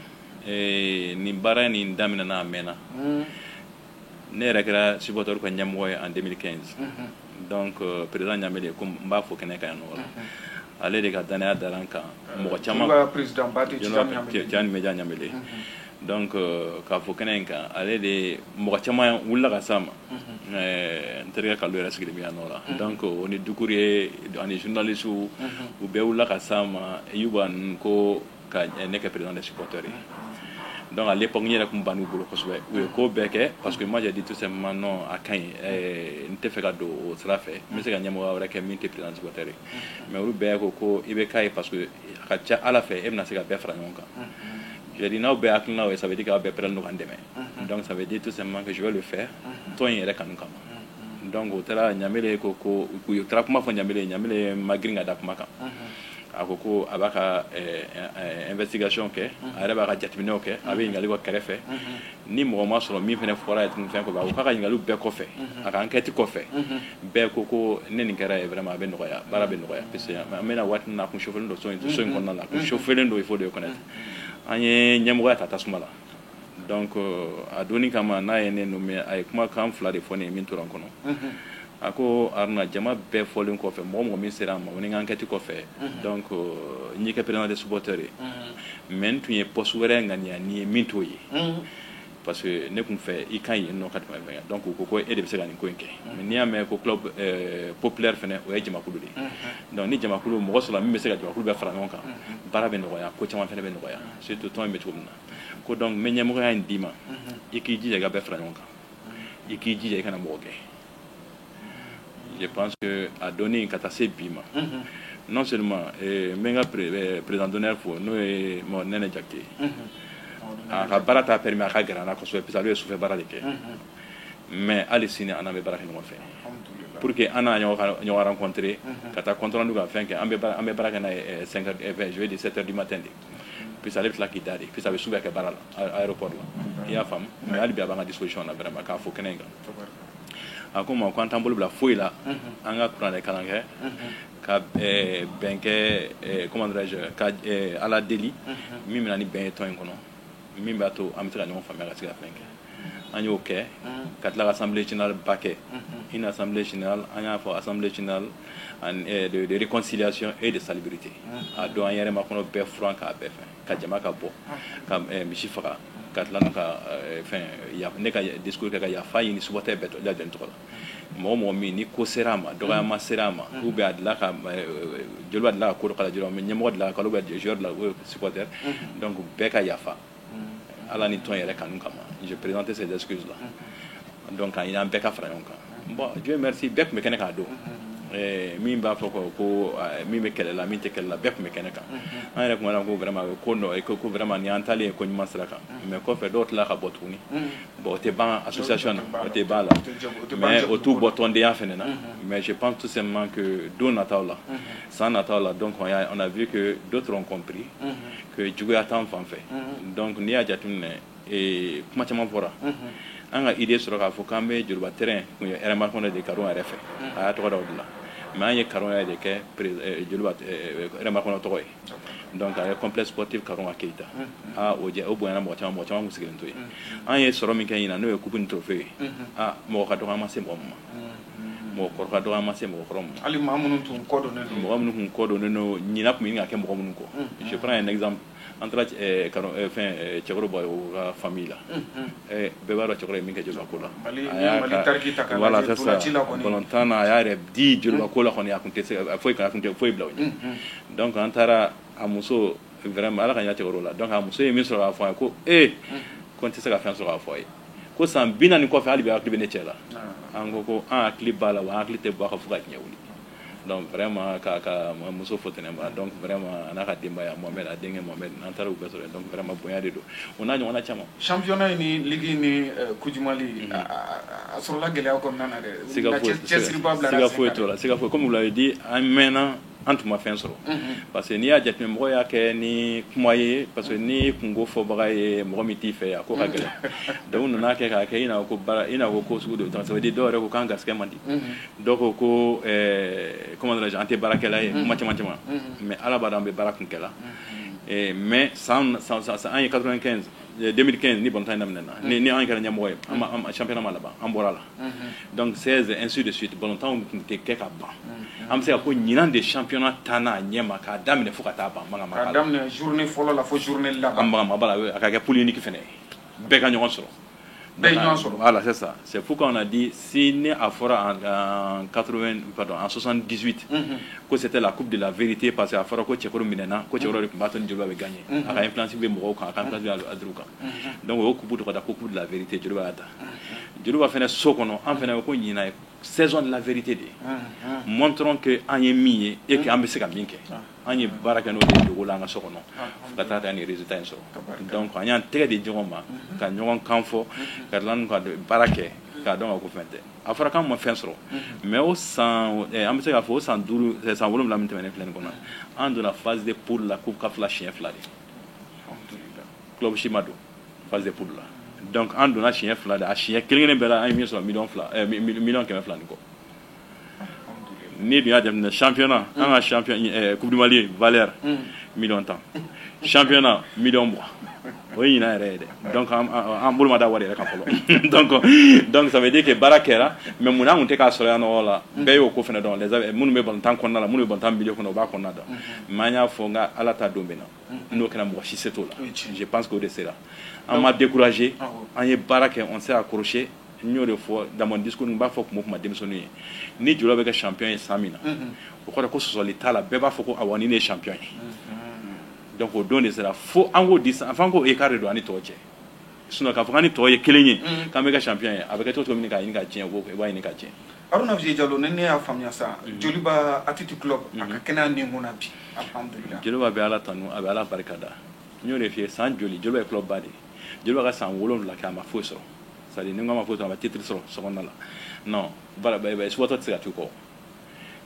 nin baara nin daminɛna a mɛnna. Ne yɛrɛ kɛra supporter ka ɲɛmɔgɔ ye en 2015. Donc président Ɲamele, ko n b'a fɔ kɛnɛ kan yan nɔ, ale de ka danaya dara n kan, mɔgɔ caman. Président Tiani Meja Ɲamele. Donc k'a fɔ kɛnɛ in kan, ale de mɔgɔ caman wulila ka s'a ma. N terikɛ Kalu yɛrɛ sigilen bɛ yan nɔ la. Donc o ni Dukure ani journaliste, u bɛɛ wulila ka s'a ma, Yuba ninnu, ko Ka ne kɛ président des supporters ye. Donc à l'époque, n yɛrɛ tun bann'u bolo kosɛbɛ. U ye ko bɛɛ kɛ parce que moi, j'ai dit tout simplement non, a ka ɲi, n tɛ fɛ ka don o sira fɛ, n bɛ se ka ɲɛmɔgɔya wɛrɛ kɛ min tɛ président supporter ye. Mais olu bɛɛ ko ko i bɛ k'a ye parce que a ka ca Ala fɛ, e bɛna se ka bɛɛ fara ɲɔgɔn kan. J'ai dit n'aw bɛɛ hakilinaw ye, ça veut dire k'aw bɛɛ prêt don ka n dɛmɛ. Donc ça veut dire tout simplement que je vais le faire tɔn in yɛrɛ kanu kama. Donc o taara Ɲamele ko u taara kuma fɔ Ɲamele. Ɲamele ma girin ka da kuma kan. A ko ko a b'a ka investigation kɛ, a yɛrɛ b'a ka jateminɛw kɛ, a bɛ ɲininkali kɛ kɛrɛfɛ. Ni mɔgɔ ma sɔrɔ min fana fɔra ye tuguni fɛn kɔfɛ, a ko k'a ka ɲininkaliw bɛɛ kɔfɛ, a ka enquête kɔfɛ, bɛɛ ko ko ne nin kɛra ye, vraiment a bɛ nɔgɔya, baara bɛ nɔgɔya, parce que an bɛna waati min na, a kun chauffé don so in kɔnɔna la, a kun chauffé don, il faut le reconnaître. An ye ɲɛmɔgɔya ta tasuma la. Donc a donni kama, n'a ye ne nommé, a ye kumakan fila de fɔ ne ye min tora n kɔnɔ. A ko Haruna, jama bɛɛ fɔlen kɔfɛ, mɔgɔ min sera a ma o ni n ka enquête kɔfɛ, donc n y'i kɛ président des supporters ye, mais n tun ye poste wɛrɛ ŋaniya ni ye min t'o ye, parce que ne tun fɛ i ka ɲi yen nɔ ka tɛmɛ fɛn kan. Donc u ko ko e de bɛ se ka nin ko in kɛ. Mais n'i y'a mɛn ko club populaire fɛnɛ, o ye jamakulu de ye. Donc ni jamakulu mɔgɔ sɔrɔ min bɛ se ka jamakulu bɛɛ fara ɲɔgɔn kan, baara bɛ nɔgɔya, ko caman fɛnɛ bɛ nɔgɔya, surtout tɔn in bɛ cogo min na. Ko donc n bɛ ɲɛmɔgɔya in d'i ma, i k'i jija i ka bɛɛ fara ɲɔgɔn kan, i k'i jija i kana mɔgɔ gɛn. Je pense que a donni ka taa se bi ma, non seulement n bɛ n ka président d'honneur fo, n'o ye Nɛnɛ Jakite. A ka baara t'a permis a ka gɛrɛ an na kosɛbɛ, parce que ale ye sufɛ baara de kɛ. Mais hali sini an n'an bɛ baara kɛ ɲɔgɔn fɛ pour que an n'a ɲɔgɔn rencontrer ka taa compte rendu ka fɛn kɛ. An bɛ baara kɛ n'a ye 5 heures, je vais dire 7 heures du matin de, puis ale bɛ tila k'i da de, puis a bɛ su bɛɛ kɛ baara la aéroport la, i y'a faamu. Mais hali bi a b'an ka disposition na vraiment k'a fɔ kɛnɛ in kan. A ko ma ko an t'an bolo bila foyi la, an ka kuranɛ kalan kɛ, ka bɛn kɛ, comment dirais-je, ka Ala deli min bɛna ni bɛn ye tɔn in kɔnɔ, min b'a to an bɛ se ka ɲɔgɔn faamuya ka se ka fɛn kɛ. An y'o kɛ ka tila ka assemblée générale ba kɛ, une assemblée générale, an y'a fɔ assemblée générale de réconciliation et de salubrité. A don an yɛrɛ ma kɔnɔ bɛɛ furan k'a bɛɛ fɛn, ka jama ka bɔ, ka misi faga, ka tila ka fɛn, ne ka discours kɛ ka yafa ɲini supporter bɛɛ lajɛlen tɔgɔ la. Mɔgɔ min ni ko sera a ma, dɔgɔyama sera a ma, ou bien a delila ka Joliba delila ka ko dɔ kala Joliba, mais ɲɛmɔgɔ delila ka kala, ou bien joueur delila, ou supporter, donc bɛɛ ka yafa Ala ni tɔn yɛrɛ kanu kama. Je présentais ces excuses là, donc k'a ɲini an bɛɛ ka fara ɲɔgɔn kan. Bon, Dieu merci, bɛɛ tun bɛ kɛnɛ k'a don. Min b'a fɔ ko min bɛ kɛlɛ la, min tɛ kɛlɛ la, bɛɛ tun bɛ kɛnɛ kan. An yɛrɛ tun b'a ko vraiment ko nɔ ko vraiment nin y'an taalen ye ko ɲuman sira kan. Mais kɔfɛ dɔw tilala ka bɔ tuguni. Bon, o tɛ ban association na, o tɛ ban la, mais o t'u bɔ tɔndenya fɛnɛ na. Mais je pense tout simplement que don nataw la, san nataw la, donc on a vu que d'autres ont compris que juguya t'an fan fɛ. Donc n'i y'a jateminɛ, kuma caman fɔra. An ka idée sɔrɔ k'a fɔ k'an bɛ Joliba terrain kun ye RMA kɔnɔ de Karon yɛrɛ fɛ, a y'a tɔgɔ da o de la. Mais an ye Karon yɛrɛ de kɛ Joliba RMA kɔnɔ tɔgɔ ye. Donc a ye complexe sportif Karon Keita. Ah, o jɛ o bonyana mɔgɔ caman, mɔgɔ caman kun sigilen to yen. An ye sɔrɔ min kɛ ɲinan, n'o ye coupe ni trophée ye, ah, mɔgɔ ka dɔgɔ an ma se mɔgɔ min ma, mɔgɔ kɔrɔ ka dɔgɔ an ma se mɔgɔ kɔrɔ ma. Hali maa minnu tun kɔ donnen don. Mɔgɔ minnu tun kɔ donnen don, ɲinan tun bɛ ɲini ka kɛ mɔgɔ minnu kɔ. Je prends un exemple: an taara fɛn Cɛkɔrɔba o ka famille la, bɛɛ b'a dɔn Cɛkɔrɔba ye min kɛ Joliba ko la. A y'a ka voilà, c'est ça, balontan na, a y'a yɛrɛ di Joliba ko la kɔni, a tun tɛ se foyi, a tun tɛ foyi bila o ɲɛ. Donc an taara a muso, vraiment Ala ka ɲɛ Cɛkɔrɔba la. Donc a muso ye min sɔrɔ k'a fɔ an ye ko ee, ko n tɛ se ka fɛn sɔrɔ k'a fɔ a ye, ko san 40 kɔfɛ hali bi hakili bɛ ne cɛ la. An ko ko an hakili b'a la wa, an hakili tɛ bɔ a kan fo ka diɲɛ wuli. Donc vraiment ka muso fo tɛnɛma. Donc vraiment a n'a ka denbaya, Mohamed, a denkɛ Mohamed, n'an taara u bɛɛ sɔrɔ yen. Donc vraiment bonya de don, o n'a ɲɔgɔnna caman. Championnat ni ligue ni Coupe du Mali, a sɔrɔla gɛlɛya kɔnɔna na dɛ. Siga foyi, cɛsiriba bila. Siga foyi t'o la, siga foyi. Comme vous l'avez dit, an mɛnna, an tun ma fɛn sɔrɔ, parce que n'i y'a jateminɛ, mɔgɔ y'a kɛ ni kuma ye, parce que ni kungo fɔbaga ye mɔgɔ min t'i fɛ, a ko ka gɛlɛn. Donc u nana kɛ k'a kɛ i n'a ko baara, i n'a ko ko sugu dɔ. Ça veut dire dɔw yɛrɛ ko k'an garisɛgɛ man di, dɔw ko ko comment dirais-je, an tɛ baarakɛla ye, kuma caman caman. Mais Ala b'a dɔn an bɛ baara kun kɛla. Mais san san an ye 95, 2015 ni balontan in daminɛna, ni an kɛra ɲɛmɔgɔ ye, an championnat ma laban, an bɔra la. Donc 16, ainsi de suite, balontan tun tɛ kɛ ka ban. An bɛ se ka ko ɲinan de championnat taa n'a ɲɛ ma k'a daminɛ fo ka taa ban. Mankan ma k'a daminɛ journée fɔlɔ la fo journée laban. An mankan ma b'a la, a ka kɛ poule unique fɛnɛ ye, bɛɛ ka ɲɔgɔn sɔrɔ. Bɛɛ ye ɲɔgɔn sɔrɔ. Voilà, c'est ça. C'est pourquoi on a dit, si ne a fɔra en 80, pardon, en 78 que c'était la coupe de la vérité, parce que a fɔra ko Cɛkɔrɔ minɛna, ko Cɛkɔrɔ de tun b'a to ni Joliba bɛ gagner, a ka influence bɛ mɔgɔw kan, a ka influence bɛ aduru kan. Donc o coupe tɔgɔ da ko coupe de la vérité. Joliba y'a ta. Joliba fɛnɛ so kɔnɔ, an fɛnɛ ko ɲinan ye saison de la vérité de ye. Montrons que an ye min ye et que an bɛ se ka min kɛ. An ye baara kɛ n'o de ye dogo la an ka so kɔnɔ fo ka taa nin résultat in sɔrɔ. Donc an y'an tɛgɛ di ɲɔgɔn ma ka ɲɔgɔn kan fɔ, ka tila ka baara kɛ k'a dɔn ka ko fɛn tɛ. A fɔra k'an ma fɛn sɔrɔ, mais o san, an bɛ se k'a fɔ o san 5, san 7 min tɛmɛnen filɛ nin kɔnɔ, an donna phase de poule la coupe CAF la siɲɛ 2 de. Club si ma don phase de poule la. Donc an donna siɲɛ 2 de. A siɲɛ kelen kelen bɛɛ la, an ye min sɔrɔ, miliyɔn 2, miliyɔn 200 ni kɔ. Ni dun y'a jateminɛ, championnat, an ka champion, coupe du Mali valeur miliyɔn 10, championnat miliyɔn 20, o ye ɲinan yɛrɛ ye dɛ. Donc an bolo ma da wari yɛrɛ kan fɔlɔ. Donc ça veut dire que baara kɛra, mais mun an kun tɛ k'a sɔrɔ yan nɔ la, bɛɛ y'o ko fɛnɛ dɔn. Les minnu bɛ balontan kɔnɔna la, minnu bɛ balontan milieu kɔnɔ, o b'a kɔnɔna dɔn. Mais an y'a fɔ n ka Ala ta don bɛ na, n'o kɛra, mɔgɔ si se t'o la. Je pense que o de sera. An ma découragé, an ye baara kɛ, on s'est accroché. N y'o de fɔ dans mon discours, n b'a fɔ kuma o kuma denmisɛnninw ye, ni Joliba bɛ kɛ champion ye san min na, o kɔrɔ ko sɔsɔli t'a la, bɛɛ b'a fɔ ko awɔ, ni ne ye champion ye. Donc o don de sera fo an k'o distance, f'an k'o écart de don an ni tɔw cɛ. Sinon k'a fɔ k'an ni tɔw ye kelen ye, k'an bɛ kɛ champion ye, a bɛ kɛ cogo cogo min k'a ɲini ka tiɲɛ, o b'a ɲini ka tiɲɛ. Haruna Vieux Jalo, ni ne y'a faamuya sa, Joliba Athletic Club a ka kɛnɛya ni kun na bi, alhamdulillah. Joliba bɛ Ala tanu, a bɛ Ala barika da. N y'o de f'i ye, san joli Joliba ye club ba de ye. Joliba ka san 7 kɛ, a ma foyi sɔrɔ. C'est à dire ni n ko a ma foyi sɔrɔ, a ma titre sɔrɔ sokɔnɔna la. Non, bara supporter tɛ se ka t'u kɔ,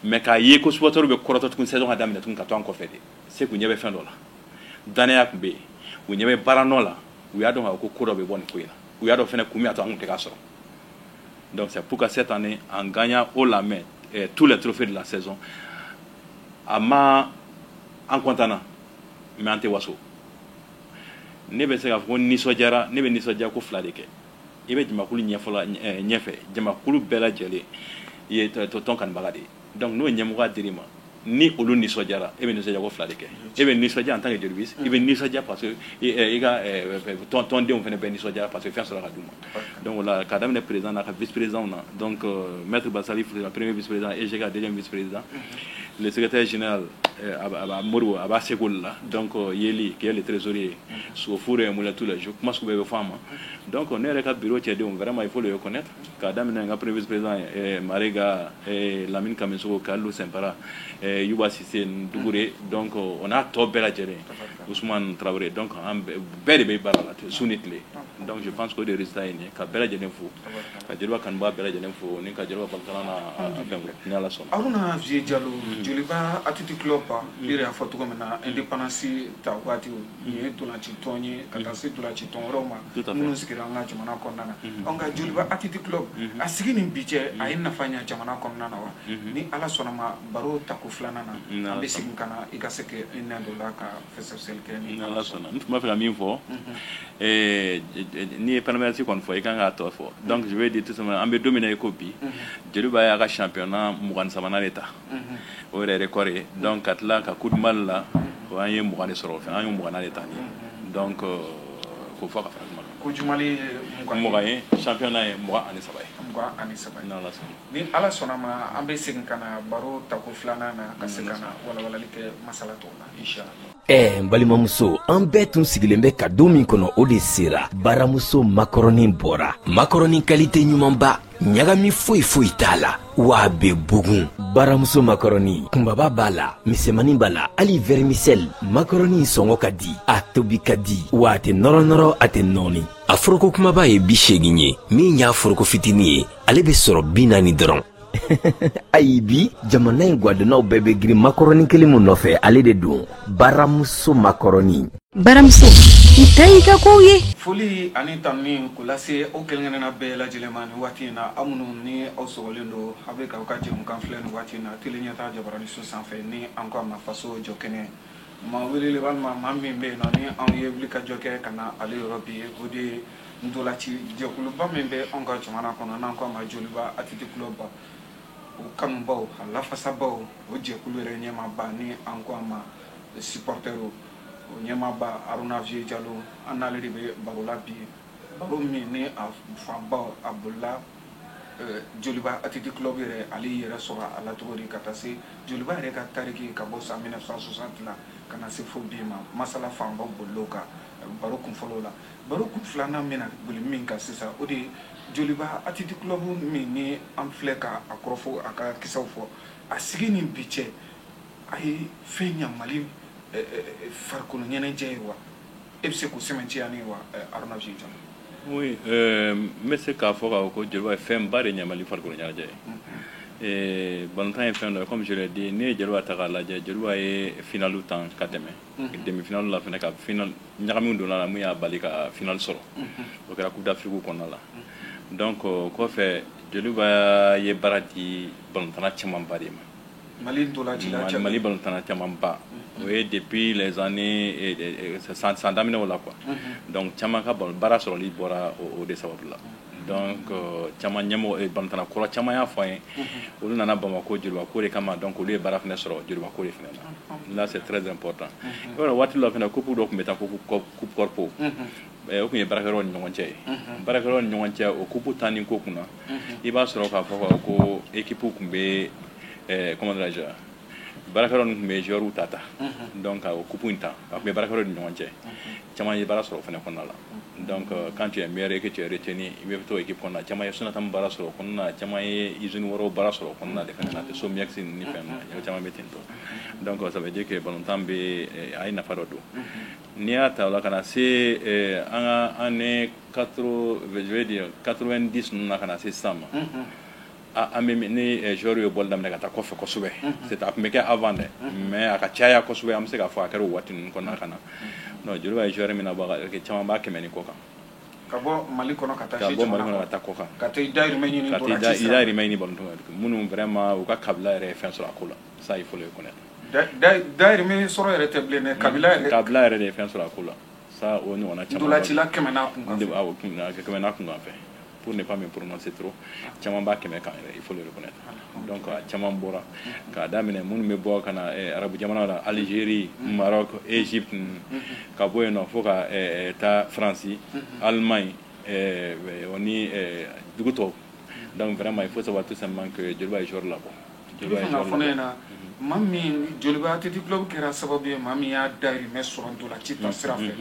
mais k'a ye ko supporter bɛ kɔrɔtɔ tuguni saison ka daminɛ tuguni ka to an kɔfɛ de, c'est k'u ɲɛ bɛ fɛn dɔ la. Danaya tun bɛ yen, u ɲɛ bɛ baara nɔ la, u y'a dɔn k'a fɔ ko ko dɔ bɛ bɔ nin ko in na, u y'a dɔn fɛnɛ kun min y'a to an tun tɛ k'a sɔrɔ. Donc c'est pourquoi cette année, en gagnant haut la main tous les trophées de la saison, a ma an content na, mais an tɛ waso. Ne bɛ se k'a fɔ ko nisɔndiyara, ne bɛ nisɔndiya ko fila de kɛ. I bɛ jamakulu ɲɛfɔla ɲɛfɛ, jamakulu bɛɛ lajɛlen i ye tɔn kanubaga de ye. Donc n'o ɲɛmɔgɔya dir'i ma, ni olu nisɔndiyara, e bɛ nisɔndiya ko fila de kɛ. E bɛ nisɔndiya en tant que jolibiste, i bɛ nisɔndiya parce que i ka tɔndenw fana bɛɛ nisɔndiyara parce que fɛn sɔrɔ ka d'u ma. Donc o la, k'a daminɛ président n'a ka vice président na, donc maître Basali, premier vice président, EGK deuxième vice président, le secrétaire général Moribo, a b'a seko la, donc Yeli qui est le trésorier, Sofure Moula, tous les jours kuma sugu bɛɛ bɛ fɔ a ma. Donc ne yɛrɛ ka bureau cɛdenw, vraiment il faut le reconnaître, k'a daminɛ n ka premier vice président Marega, Lamine Kamisogo, Kalou Sempara, Yuba Sise Dugure, donc on a tɔ bɛɛ lajɛlen, Ousmane Traoré. Donc an bɛɛ de bɛ baara la su ni tile. Donc je pense que o de résultat ye nin ye. Ka bɛɛ lajɛlen fo, ka Joliba kanubaga bɛɛ lajɛlen fo, ni ka Joliba balontanna na fɛn ni Ala sɔnna. Haruna Vieux Jalo, Joliba Athletic Club, i yɛrɛ y'a fɔ cogo min na, indépendance ta waati, nin ye ntolanci tɔn ye ka taa se ntolanci tɔn wɛrɛw ma minnu sigira an ka jamana kɔnɔna na. Nka Joliba Athletic Club a sigi ni bi cɛ, a ye nafa ɲɛ jamana kɔnɔna na wa? Ni Ala sɔnna ma, baro tako filanan na, an bɛ segin ka na i ka se ka i nɛn don la ka fɛsɛfɛsɛli kɛ. Ni Ala sɔnna. N tun b'a fɛ ka min fɔ, n'i ye palmarès kɔni fɔ, i kan k'a tɔ fɔ. Donc je vais dire tout simplement, an bɛ don min na i ko bi, Joliba y'a ka championnat 23nan de ta, o yɛrɛ record ye. Donc ka tila ka coupe du Mali la, o an ye 20 de sɔrɔ o fɛ, an ye 20nan de ta nin ye. Donc k'o fɔ ka fara kuma kan. Coupe du Mali 20 ye, championnat ye 23 ye. 23 ye. Ni Ala sɔnna. Ni Ala sɔnna ma, an bɛ segin ka na baro tako filanan na ka se ka na walawalali kɛ masala tɔw la, inchallah. Ɛ n balimamuso, an bɛɛ tun sigilen bɛ ka don min kɔnɔ, o de sera. Baramuso makɔrɔni bɔra, makɔrɔni qualité ɲumanba, ɲagami foyi foyi t'a la, wa a bɛ bugun. Baramuso makɔrɔni kunbaba b'a la, misɛmani b'a la, hali vermicelle. Makɔrɔni sɔngɔ ka di, a tobi ka di, wa a tɛ nɔrɔ nɔrɔ, a tɛ nɔɔni. A foroko kumaba ye 80 ye, min y'a foroko fitinin ye, ale bɛ sɔrɔ 40 dɔrɔn. Ayi, bi jamana in gwadonnaw bɛɛ bɛ girin makɔrɔni kelen min nɔfɛ, ale de don, Baramuso makɔrɔni. Baramuso, i ta y'i ka kow ye. Foli ani tanuni k'o lase aw kelen kelenna bɛɛ lajɛlen ma nin waati in na. Aw minnu ni aw sɔgɔlen don, aw bɛ k'aw ka jɛmukan filɛ nin waati in na télé ɲɛta jabarani so sanfɛ, ni an ko a ma Faso jɔ kɛnɛ. Maa welele walima maa min bɛ yen nɔ ni anw ye wuli ka jɔ kɛ ka na ale yɔrɔ bi, o de ye ntolanci jɛkuluba min bɛ anw ka jamana kɔnɔ n'an ko a ma Joliba Athletic Club, o kanubaw, a lafasabaw, o jɛkulu yɛrɛ ɲɛmaaba, ni an ko a ma supporter, o ɲɛmaaba Haruna Vieux Jalo. An n'ale de bɛ baro la bi. Baro min ni a fanba a bolila Joliba Athletic Club yɛrɛ, ale yɛrɛ sɔrɔ a la cogo di, ka taa se Joliba yɛrɛ ka tariki ka bɔ san 1960 la ka na se fo bi ma. Masala fanba bolila o kan baro kun fɔlɔ la. Baro kun filanan bɛna boli min kan sisan, o de ye Joliba Athletic Club min ni an filɛ ka a kɔrɔfɔ, a ka kisaw fɔ, a sigi ni bi cɛ, a ye fɛn ɲa Mali farikolo ɲɛnajɛ ye wa? E bɛ se k'o sɛmɛntiya ne ye wa, Haruna Jalo? Oui, n bɛ se k'a fɔ k'a fɔ ko Joliba ye fɛnba de ɲɛ Mali farikolo ɲɛnajɛ ye. Balontan ye fɛn dɔ ye, comme je l'ai dit, n'i ye Joliba ta k'a lajɛ, Joliba ye finale tan ka tɛmɛ, demi finale la fɛnɛ, ka finale ɲagamiw donna la mun y'a bali ka finale sɔrɔ, o kɛra Coupe d'Afrique kɔnɔna la. Donc kɔfɛ, Joliba ye baara di balontanna camanba de ma. Mali ntolacila. Mali balontanna camanba, o ye depuis les années san daminɛw la quoi. Donc caman ka baara sɔrɔli bɔra o de sababu la. Donc caman ɲɛmɔgɔ, balontanna kɔrɔ caman y'a fɔ an ye, olu nana Bamako Joliba ko de kama. Donc olu ye baara fɛnɛ sɔrɔ Joliba ko de fɛnɛ na. Là, c'est très important. I b'a dɔn, waati dɔ fɛnɛ, coupe dɔ tun bɛ taa, coupe corpo, o tun ye baarakɛyɔrɔw ni ɲɔgɔn cɛ ye, baarakɛyɔrɔw ni ɲɔgɔn cɛ. O coupe tan ni ko kunna, i b'a sɔrɔ k'a fɔ ko équipe tun bɛ, comment dirais-je, baarakɛyɔrɔ ninnu tun bɛ joueurs ta. Donc o coupe in ta, a tun bɛ baarakɛyɔrɔ ni ɲɔgɔn cɛ, caman ye baara sɔrɔ o fana kɔnɔna la. Donc quand tu es meilleur et que tu es retenu, i bɛ to équipe kɔnɔna. Caman ye Sonatam baara sɔrɔ o kɔnɔna na, caman ye usine wɛrɛw baara sɔrɔ o kɔnɔna de fana na, Somiax ni fɛn ninnu caman bɛ ten tɔ. Donc ça veut dire que balontan bɛ, a ye nafa dɔ don. N'i y'a ta o la ka na se an ka année 4, je vais dire 90 ninnu na, ka na se sisan ma, an bɛ ni joueur ye bɔli daminɛ ka taa kɔfɛ kosɛbɛ. C'est a tun bɛ kɛ avant dɛ, mais a ka caya kosɛbɛ, an bɛ se k'a fɔ a kɛra o waati ninnu kɔnɔna ka na. Non, Joliba ye joueur min na bɔ, a caman b'a 100 ni kɔ kan. Ka bɔ Mali kɔnɔ ka taa Ka bɔ Mali kɔnɔ ka taa kɔ kan. Ka taa i dahirimɛ ɲini. Ka taa i dahirimɛ ɲini balontan minnu, vraiment u ka kabila yɛrɛ ye fɛn sɔrɔ a ko la, ça il faut le reconnaître. Dahirimɛ sɔrɔ yɛrɛ tɛ bilen dɛ, kabila yɛrɛ. Kabila yɛrɛ de ye fɛn sɔrɔ a ko la, ça o ɲɔgɔnna caman. Ntolacila 100 n'a kun kan. Awɔ, 100 n'a kun kan fɛ, pour ne pas me prononcer trop, caman b'a 100 kan yɛrɛ, il faut le reconnaître. Donc a caman bɔra k'a daminɛ minnu bɛ bɔ ka na arabu jamana la, Algérie, Maroc, Égypte, ka bɔ yen nɔ fo ka taa Faransi, Allemagne, o ni dugu tɔw. Donc vraiment, il faut savoir tout simplement que Joliba ye joueur labɔ. Joliba ye joueur labɔ. Fɔ ne ɲɛna, maa min Joliba Athletic Club kɛra sababu ye, maa min y'a dahirimɛ sɔrɔ ntolanci ta sira fɛ,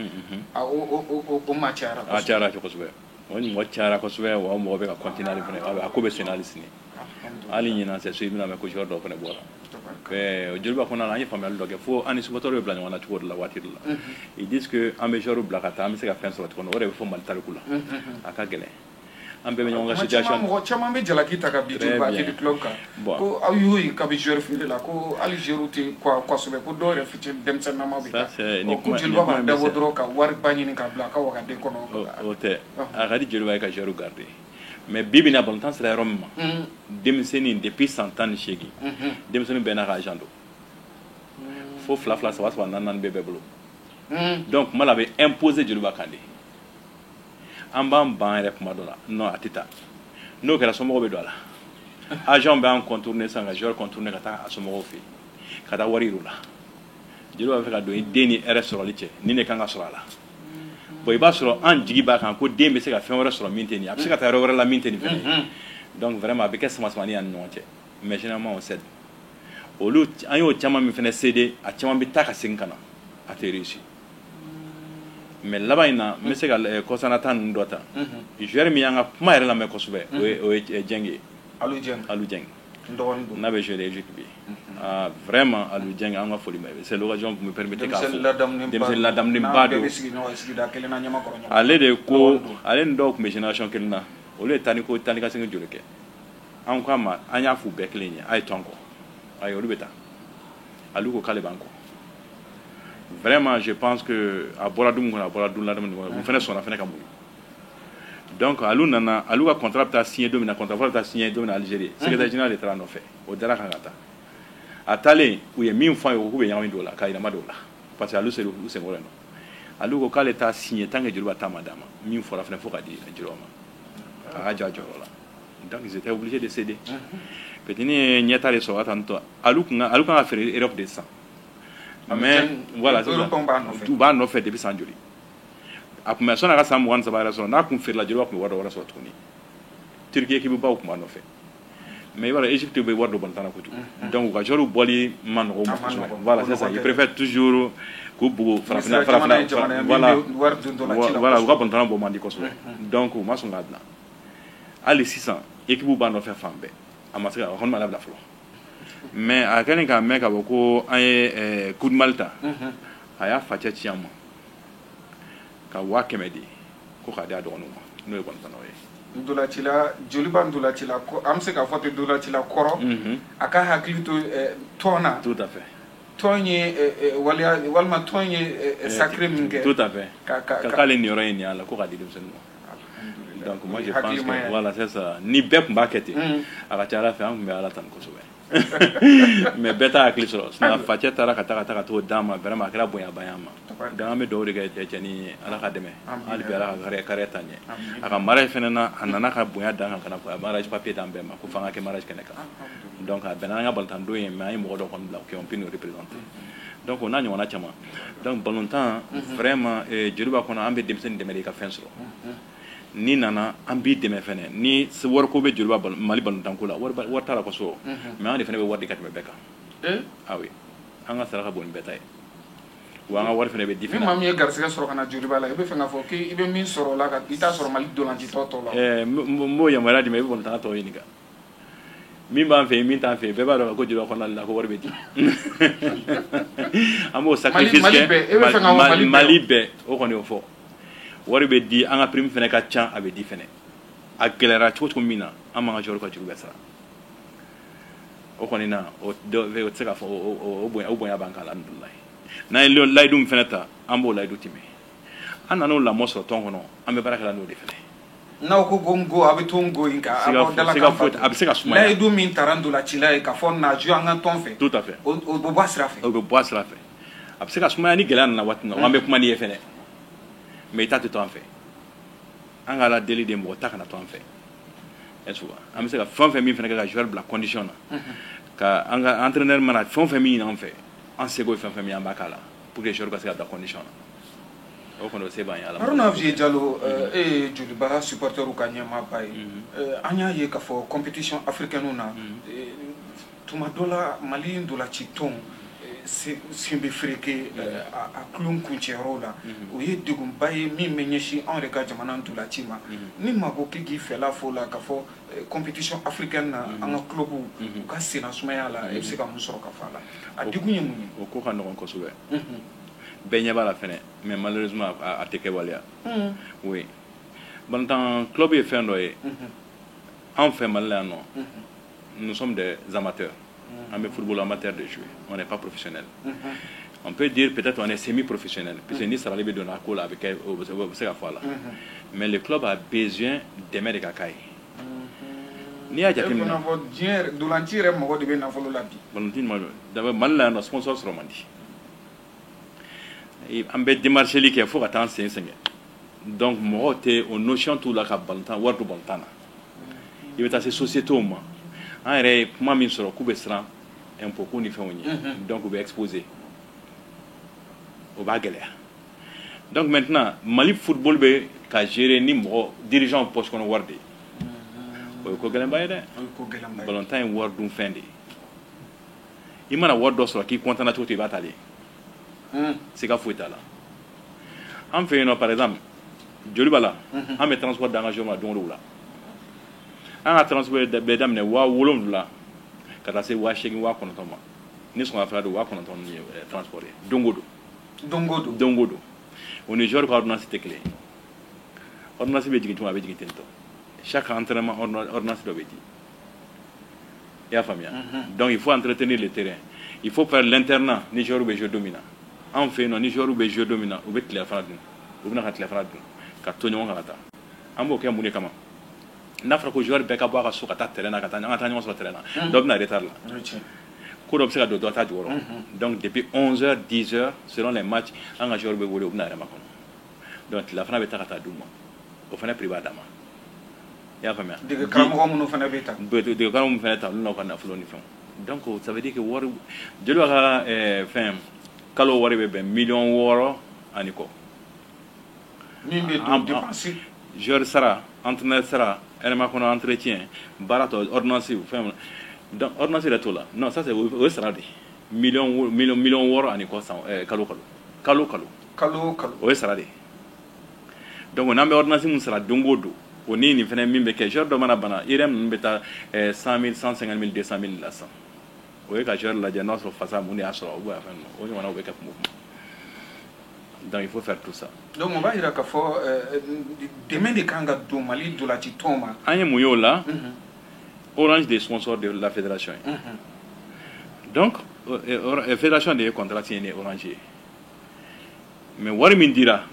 a o maa cayara. A cayara kosɛbɛ, o mɔgɔ cayara kosɛbɛ, wa o mɔgɔ bɛ ka continuer hali fɛnɛ, a ko bɛ senna hali sini. Hali ɲinan, c'est sûr, i bɛna mɛn ko joueur dɔw fɛnɛ bɔra Joliba kɔnɔna la. An ye faamuyali dɔ kɛ fo an ni supporters bɛ bila ɲɔgɔn na cogo dɔ la. Waati dɔ la, ils disent que an bɛ joueur bila ka taa, an bɛ se ka fɛn sɔrɔ cogo min na, o de bɛ fɔ Mali tariku la, a ka gɛlɛn, an bɛɛ bɛ ɲɔgɔn ka situation. Mɔgɔ caman bɛ jalaki ta ka bin Joliba Athletic Club kan, ko aw y'o ye kabi joueur feere la, ko hali joueur tɛ kosɛbɛ, ko dɔw yɛrɛ fitinin denmisɛnninama bɛ taa, ko Joliba b'a dabɔ dɔrɔn ka wariba ɲini k'a bila a ka wagaden kɔnɔ. O tɛ, a ka di Joliba ye ka joueur garder, mais bi bi in na, balontan sera yɔrɔ min ma, denmisɛnnin depuis san 18, denmisɛnnin bɛɛ n'a ka agent don, fo fila fila, saba saba, naani naani bɛ bɛɛ bolo. Donc kuma la, a bɛ imposer Joliba kan de, an b'an ban yɛrɛ kuma dɔ la. Non, a tɛ taa. N'o kɛra, somɔgɔw bɛ don a la, agent b'an contourner sisan, ka joueur contourner ka taa a somɔgɔw fɛ yen, ka taa wari yir'u la. Joliba bɛ fɛ ka don i den ni hɛrɛ sɔrɔli cɛ, nin de kan ka sɔrɔ a la. Bon, i b'a sɔrɔ an jigi b'a kan ko den bɛ se ka fɛn wɛrɛ sɔrɔ min tɛ nin ye, a bɛ se ka taa yɔrɔ wɛrɛ la min tɛ nin fɛnɛ ye. Donc vraiment, a bɛ kɛ sama-samani y'an ni ɲɔgɔn cɛ, mais généralement on cède. Olu, an y'o caman min fɛnɛ céder, a caman bɛ taa ka segin ka na, a tɛ réussir. Mais laban in na, n bɛ se ka kɔsanna ninnu dɔ ta. Joueur min y'an ka kuma yɛrɛ lamɛn kosɛbɛ, o ye Dieng ye. Aliou Dieng. Aliou Dieng. N dɔgɔnin don. N'a bɛ jouer Égypte bi. Ah, vraiment, Aliou Dieng, an ka foli bɛ, c'est l'occasion vous me permettez k'a fɔ. Denmisɛnnin ladamunen ba don. Bɛɛ bɛ sigi ɲɔgɔn sigida kelen na, ɲɛmakɔrɔ ɲɔgɔn. Ale de ko, ale ni dɔw tun bɛ génération kelen na, olu ye taa ni ko taa ni ka segin joli kɛ. An k'a ma, an y'a f'u bɛɛ kelen ye, a ye to an kɔ, ayi, olu bɛ taa. Aliou ko k'ale b'an kɔ. Vraiment, je pense que a bɔra du min kɔnɔ, a bɔra du ladamu kɔnɔ, u fana sɔnna fana ka muɲu. Donc Aliou nana, Aliou ka contrat bɛ taa signer don min na, contrat fɔlɔ bɛ taa signer don min na Algérie, secrétaire général de taara a nɔfɛ, o dara kan ka taa. A taalen, u ye min fɔ a ye, k'u bɛ ɲagami don o la, ka yɛlɛma don o la, parce que Aliou sera u senkɔrɔ yen nɔ. Aliou ko k'ale t'a signer tant que Joliba ta ma d'a ma. Min fɔra fana, fo ka di Joliba ma, a ka jɔ a jɔyɔrɔ la. Donc ils étaient obligés de céder. Petini ye ɲɛta de sɔrɔ ka tan tɔ. Aliou kun Aliou kan ka feere Europe de sisan, mais voilà, c'est ça, u b'a nɔfɛ depuis san joli. A tun bɛ sɔnni a ka san 23 yɛrɛ sɔrɔ, n'a kun feerela, Joliba tun bɛ wari dɔ wɛrɛ sɔrɔ tuguni. Turquie équipe baw tun b'a nɔfɛ, mais i b'a dɔn, Égypte bɛ wari don balontan na kojugu, donc u ka joueurs bɔli ma nɔgɔ u ma kosɛbɛ. Voilà, c'est ça, ils préfèrent toujours k'u bugu farafinna farafinna. Voilà, voilà, u ka balontan bɔ man di kosɛbɛ, donc u ma sɔn k'a bila. Hali sisan équipe b'a nɔfɛ fan bɛɛ, a ma se ka, a kɔni ma labila fɔlɔ. Mais a kɛlen k'a mɛn k'a fɔ ko an ye Coupe du Mali ta, a y'a facɛ ci an ma ka 100 000 di ko k'a di a dɔgɔninw ma, n'o ye balontannaw ye. Ndolacila, Joliba ndolacila, an bɛ se k'a fɔ ten, ndolacila kɔrɔ, a ka hakili to tɔn na. Tout à fait. Tɔn ye waleya walima tɔn ye sacré min kɛ. Tout à fait. Ka k'ale niyɔrɔ ye nin y'a la ko k'a di denmisɛnninw ma. Donc moi, je pense que voilà, c'est ça. Ni bɛɛ tun b'a kɛ ten, a ka ca Ala fɛ, an tun bɛ Ala tanu kosɛbɛ. Mais bɛɛ t'a hakili sɔrɔ, sinon facɛ taara ka taa ka taa ka t'o d'a ma, vraiment a kɛra bonyaba y'an ma. Donc an bɛ dugawu de kɛ cɛnin ye, Ala ka dɛmɛ hali bi, Ala ka carrière ta ɲɛ. A ka mariage fɛnɛ na, a nana ka bonya dan kan ka na mariage papier d'an bɛɛ ma ko f'an ka kɛ mariage kɛnɛ kan. Donc a bɛnna an ka balontan don ye, mais an ye mɔgɔ dɔ kɔni bila qui ont pu nous représenter. Donc o n'a ɲɔgɔnna caman. Donc balontan, vraiment, Joliba kɔnɔ, an bɛ denmisɛnnin dɛmɛ de i ka fɛn sɔrɔ. N'i nana, an b'i dɛmɛ fɛnɛ. Ni wariko bɛ Joliba, Mali balontanko la, wari t'a la kosɛbɛ, mais an de fɛnɛ bɛ wari di ka tɛmɛ bɛɛ kan. Ah oui, an ka sara ka bon ni bɛɛ ta ye, wa an ka wari fɛnɛ bɛ di fɛnɛ. Ni maa min ye garisɛgɛ sɔrɔ ka na Joliba la, i bɛ fɛ k'a fɔ k'i bɛ min sɔrɔ o la, i t'a sɔrɔ Mali dolancitɔ tɔw la. N b'o yamaruya d'i ma, i bɛ balontanna tɔw ɲininka min b'an fɛ yen, min t'an fɛ yen. Bɛɛ b'a dɔn ko Joliba kɔnɔna la ko wari bɛ di. An b'o sacrifice kɛ Mali bɛɛ, o kɔni y'o fɔ. Wari bɛ di, an ka prime fɛnɛ ka ca, a bɛ di fɛnɛ. A gɛlɛyara cogo cogo min na, an b'an ka joueur ka juru bɛɛ sara. O kɔni na, o tɛ se ka fɔ, o bonya, o bonya b'an kan, alhamdulilayi. N'an ye layidu min fɛnɛ ta, an b'o layidu tɛmɛ. An nan'o lamɔ sɔrɔ tɔn kɔnɔ, an bɛ baara kɛ n'o de fɛnɛ. N'aw ko ko n go, a bɛ to n go in kan, a b'aw dalakan foyi, a bɛ se ka sumaya. Layidu min taara ndolacila ye k'a fɔ na jouer an ka tɔn fɛ. Tout à fait. O bɛ bɔ a sira fɛ. O bɛ bɔ a sira fɛ. A bɛ se ka sumaya ni gɛlɛya nana waati min na, an bɛ kuma n'i ye fɛnɛ. Mais i ta tɛ to an fɛ. An ka Ala deli de, mɔgɔ ta kana to an fɛ. Est-ce que an bɛ se ka fɛn o fɛn min fɛnɛ kɛ ka joueur bila condition na, ka an ka entraîneur mana fɛn o fɛn min ɲini an fɛ, an seko ye fɛn fɛn min ye, an b'a k'a la pour que joueur ka se ka bila condition na. O kɔni, o se b'an ye, Ala. Haruna Vieux Jalo, e ye Joliba supporter ka ɲɛmaaba ye. An y'a ye k'a fɔ compétition africaine na, tuma dɔ la, Mali ndolaci tɔn sen bɛ fereke a kulon kuncɛyɔrɔw la. O ye degunba ye min bɛ ɲɛsin anw yɛrɛ ka jamana ndolaci ma. Ni maa ko k'i k'i fɛla fɔ o la, k'a fɔ compétition africaine na, an ka club u ka senna sumaya la, e bɛ se ka mun sɔrɔ ka fɔ a la? A degun ye mun ye? O ko ka nɔgɔn kosɛbɛ, bɛɛ ɲɛ b'a la fɛnɛ, mais malheureusement a tɛ kɛ waleya. Oui, balontan club ye fɛn dɔ ye anw fɛ Mali la yan nɔ. Nous sommes des amateurs, an bɛ football amateur de jouer, on n'est pas professionnel. On peut dire peut-être on est semi-professionnel, puisque ni sarali bɛ don a ko la, a bɛ kɛ, o bɛ se ka fɔ a la. Mais le club a besoin dɛmɛ de ka k'a ye. N'i y'a jateminɛ, e fana fɔ diɲɛ dolanci yɛrɛ mɔgɔ de bɛ nafolo la bi. Balontan ma, d'abord Mali la yan nɔ, sponsor sɔrɔ man di. An bɛ démarcheli kɛ fo ka taa an sen sɛgɛn. Donc mɔgɔw tɛ o notion t'u la ka balontan wari don balontan na. I bɛ taa se société ma, an yɛrɛ ye kuma min sɔrɔ k'u bɛ siran impôt ko ni fɛnw ɲɛ, donc u bɛ exposer, o b'a gɛlɛya. Donc maintenant Mali football bɛ ka gérer ni mɔgɔ dirigeant poche kɔnɔ wari de ye. O ye ko gɛlɛnba ye dɛ. O ye ko gɛlɛnba ye. Balontan ye wari dun fɛn de ye. I mana wari dɔ sɔrɔ k'i content na cogo cogo, i b'a ta de, siga foyi t'a la. An fɛ yen nɔ, par exemple Joliba la, an bɛ transport d'an ka joueur ma don o don la. An ka transport bɛ daminɛ 7 000 ka taa se 8 000, 9 000 ma. Ni sɔgɔmafɛla don, 9 000 ni ye transport ye don o don. Don o don. Don o don. O ni joueur ka ordonnance tɛ kelen ye. Ordonnance bɛ jigin cogo min, a bɛ jigin ten tɔ. Chaque entraînement, ordonnance dɔ bɛ di, i y'a faamuya? Donc il faut entretenir le terrain, il faut faire l'internat. Ni joueur bɛ jouer don min na, anw fɛ yen nɔ, ni joueur bɛ jouer don min na, u bɛ tilelafana dun, u bɛna ka tilelafana dun ka to ɲɔgɔn kan ka taa. An b'o kɛ mun de kama? N'a fɔra ko joueur bɛɛ ka bɔ a ka so ka taa terrain na, ka taa an ka taa ɲɔgɔn sɔrɔ terrain na, dɔ bɛ na retard la, ko dɔ bɛ se ka don dɔ ta jukɔrɔ. Donc depuis 11 heures, 10 heures, selon les matchs, an ka joueur bɛ wele, u bɛna yɛrɛ makɔnɔ. Donc tilelafana bɛ taa ka taa d'u ma, o fana prix b'a dama, i y'a faamuya? Dege karamɔgɔ minnu fana bɛ ta. Dege karamɔgɔ minnu fana ta, olu n'aw ka nafolo ni fɛnw. Donc ça veut dire que wari, Joliba ka fɛn kalo wari bɛ bɛn 6 miliyɔn ani kɔ. Min bɛ don dépense, joueur sara, entraîneur sara, RMA kɔnɔ entretien, baara tɔ, ordonnance, fɛn. Donc ordonnance yɛrɛ t'o la. Non, ça c'est, o ye sara de ye, miliyɔn 6 ani kɔ san, kalo kalo, kalo kalo. Kalo kalo. O ye sara de ye. Donc n'an bɛ ordonnance mun sara don o don, o ni nin fɛnɛ min bɛ kɛ, joueur dɔ mana bana, IRM ninnu bɛ taa 100 000, 150 000, 200 000 la sisan. O ye ka joueur lajɛ n'a sɔrɔ fasa mun de y'a sɔrɔ ou bien fɛn ninnu, o ɲɔgɔnnaw bɛ kɛ kuma o kuma. Donc il faut faire tout ça. Donc o b'a yira k'a fɔ dɛmɛ de kan ka don Mali ntolanci tɔn ma. An ye mun y'o la? Orange de sponsor de la fédération ye. Donc fédération de ye contrat signé ni Orange ye, mais wari min dira,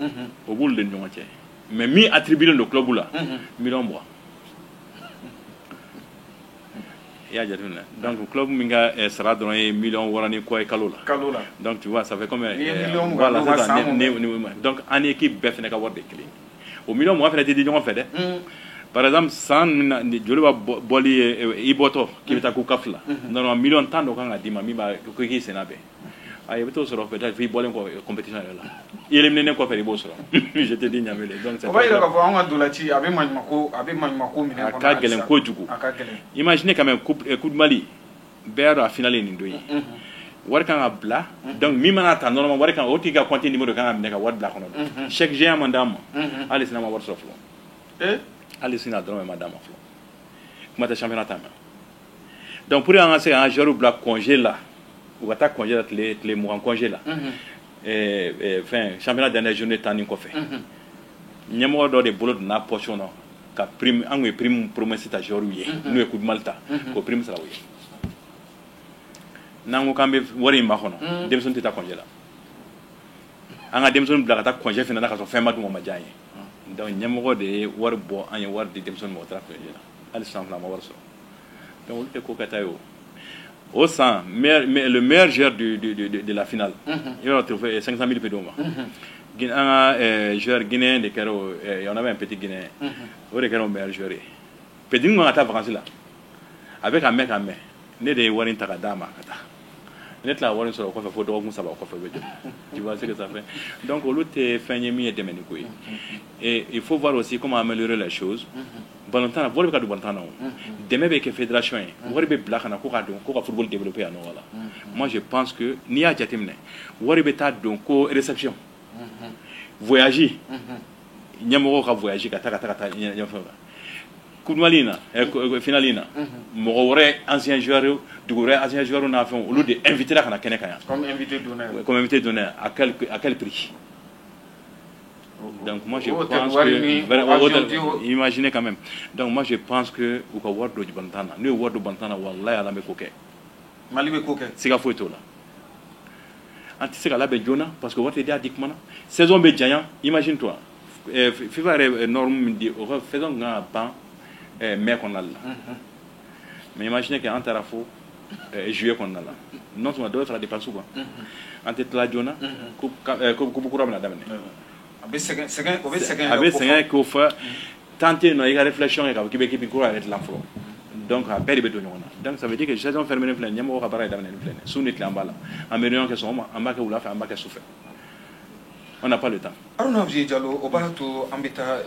o b'olu de ni ɲɔgɔn cɛ. Mais min attribué don club la, 20 millions. I y'a jateminɛ, donc club min ka sara dɔrɔn ye 6 millions ni kɔ ye kalo la. Kalo la. Donc tu vois, ça fait combien? N'i ye 20 millions Voilà, d'o ma c'est ça. san mun. Donc an ni équipe bɛɛ fɛnɛ ka wari de ye kelen ye. O 20 millions fɛnɛ tɛ di ɲɔgɔn fɛ dɛ. Par exemple, san min na ni Joliba bɔli ye, i bɔtɔ k'i bɛ taa ko CAF la, normalement 10 millions dɔ kan ka d'i ma min b'a ko k'i senna bɛn. Ayi, i bɛ t'o sɔrɔ peut-être f'i bɔlen kɔ compétition yɛrɛ la, i éliminé kɔfɛ, i b'o sɔrɔ. Je te dis, Ɲamele, donc c'est O b'a yira k'a fɔ anw ka ntolanci a bɛ maɲumako, a bɛ maɲumako minɛn A kɔnɔ ka gɛlɛn halisa. Kojugu. A ka gɛlɛn. Imaginez quand même, coupe du Mali, bɛɛ y'a dɔn a finale ye nin don ye, wari kan ka bila. Donc min mana ta, normalement wari kan, o tigi ka compte numéro kan ka minɛ ka wari bila a kɔnɔ. Chèque géant man d'an ma, hali sini an ma wari sɔrɔ fɔlɔ. Hali sini a dɔrɔmɛ ma d'an ma fɔlɔ, kuma tɛ championnat ta ma. Donc pour an ka se k'an ka joueurs bila congé la, u ka taa congé la, tile 20 congé la, fɛn championnat dernière journée tan ni kɔfɛ, ɲɛmɔgɔ dɔ de bolo donna poche kɔnɔ ka prime, an kun ye prime promesse ta joueurs ye n'u ye coupe du Mali ta, k'o prime sara u ye. N'an ko k'an bɛ wari in makɔnɔ, denmisɛnnin tɛ taa congé la. An ka denmisɛnnin bila ka taa congé fana na ka sɔrɔ fɛn ma d'u ma, o ma diya an ye. Donc ɲɛmɔgɔ de ye wari bɔ, an ye wari di denmisɛnnin ma, o taara congé la. Hali sisan fana, an ma wari sɔrɔ. Donc olu tɛ ko kɛta ye. O san le meilleur joueur de la finale, i b'a dɔn, trophée 500 000 bɛ d'o ma. An ka joueur guinéen de kɛra o, on avait un petit Guinéen, o de kɛra o meilleur joueur ye. Petit kun kan ka taa vacances la, a bɛ ka mɛn ka mɛn, ne de ye wari in ta ka d'a ma ka taa. Ne tila ka wari in sɔrɔ o kɔfɛ fo dɔgɔkun 3 o kɔfɛ, o bɛ jɔ. Tu vois ce que ça fait? Donc olu tɛ fɛn ye min ye dɛmɛ ni ko ye. Et il faut voir aussi comment améliorer les choses. Balontan na, wari bɛ ka don balontan na, o dɛmɛ bɛ kɛ fédération ye, wari bɛ bila ka na ko ka don ko ka football développer yan nɔ. Wala, moi je pense que n'i y'a jateminɛ, wari bɛ taa don ko réception, voyage, ɲɛmɔgɔw ka voyage ka taa ka taa ka taa ɲɛfɛ. Coupe du Mali in na, finale in na, mɔgɔ wɛrɛ, ancien joueur, dugu wɛrɛ ancien joueur n'a fɛnw, olu de invité la ka na kɛnɛ kan yan. Comme invité d'honneur. Comme invité d'honneur, à quel prix? Donc moi je O tɛ pense wari que ni vraiment, avion di o- imaginez quand même. Donc moi je pense que u ka wari don balontan na. N'u ye wari don balontan na, walahi Ala bɛ ko kɛ. Mali bɛ ko kɛ. Siga foyi t'o la. An tɛ se ka labɛn joona parce que wari tɛ di a di kuma na, saison bɛ janya. Imagine toi, FIFA yɛrɛ norme min di, o ka saison kan ka ban mai kɔnɔna la, mais imaginez que an taara fo juillet kɔnɔna la. Non seulement dɔ bɛ fara dépense kan, an tɛ tila joona, coupe kura bɛna daminɛ. A bɛ sɛgɛn, sɛgɛn, o bɛ sɛgɛn A yɛrɛ bɛ ko fɔ. Sɛgɛn k'o fɔ, temps tɛ yen nɔ i ka réflexion kɛ k'a fɔ k'i bɛ équipe kura yɛrɛ dilan fɔlɔ. Donc a bɛɛ de bɛ don ɲɔgɔn na. Donc ça veut dire que saison fermée filɛ, ɲɛmɔgɔ ka baara ye daminɛ filɛ nin ye, su ni tile an b'a la. An bɛ réunion kɛ sɔgɔma, an b'a kɛ wula fɛ, an b'a kɛ su fɛ. On n'a pas le temps. Haruna Abuye Jalo, o b'a to an bɛ taa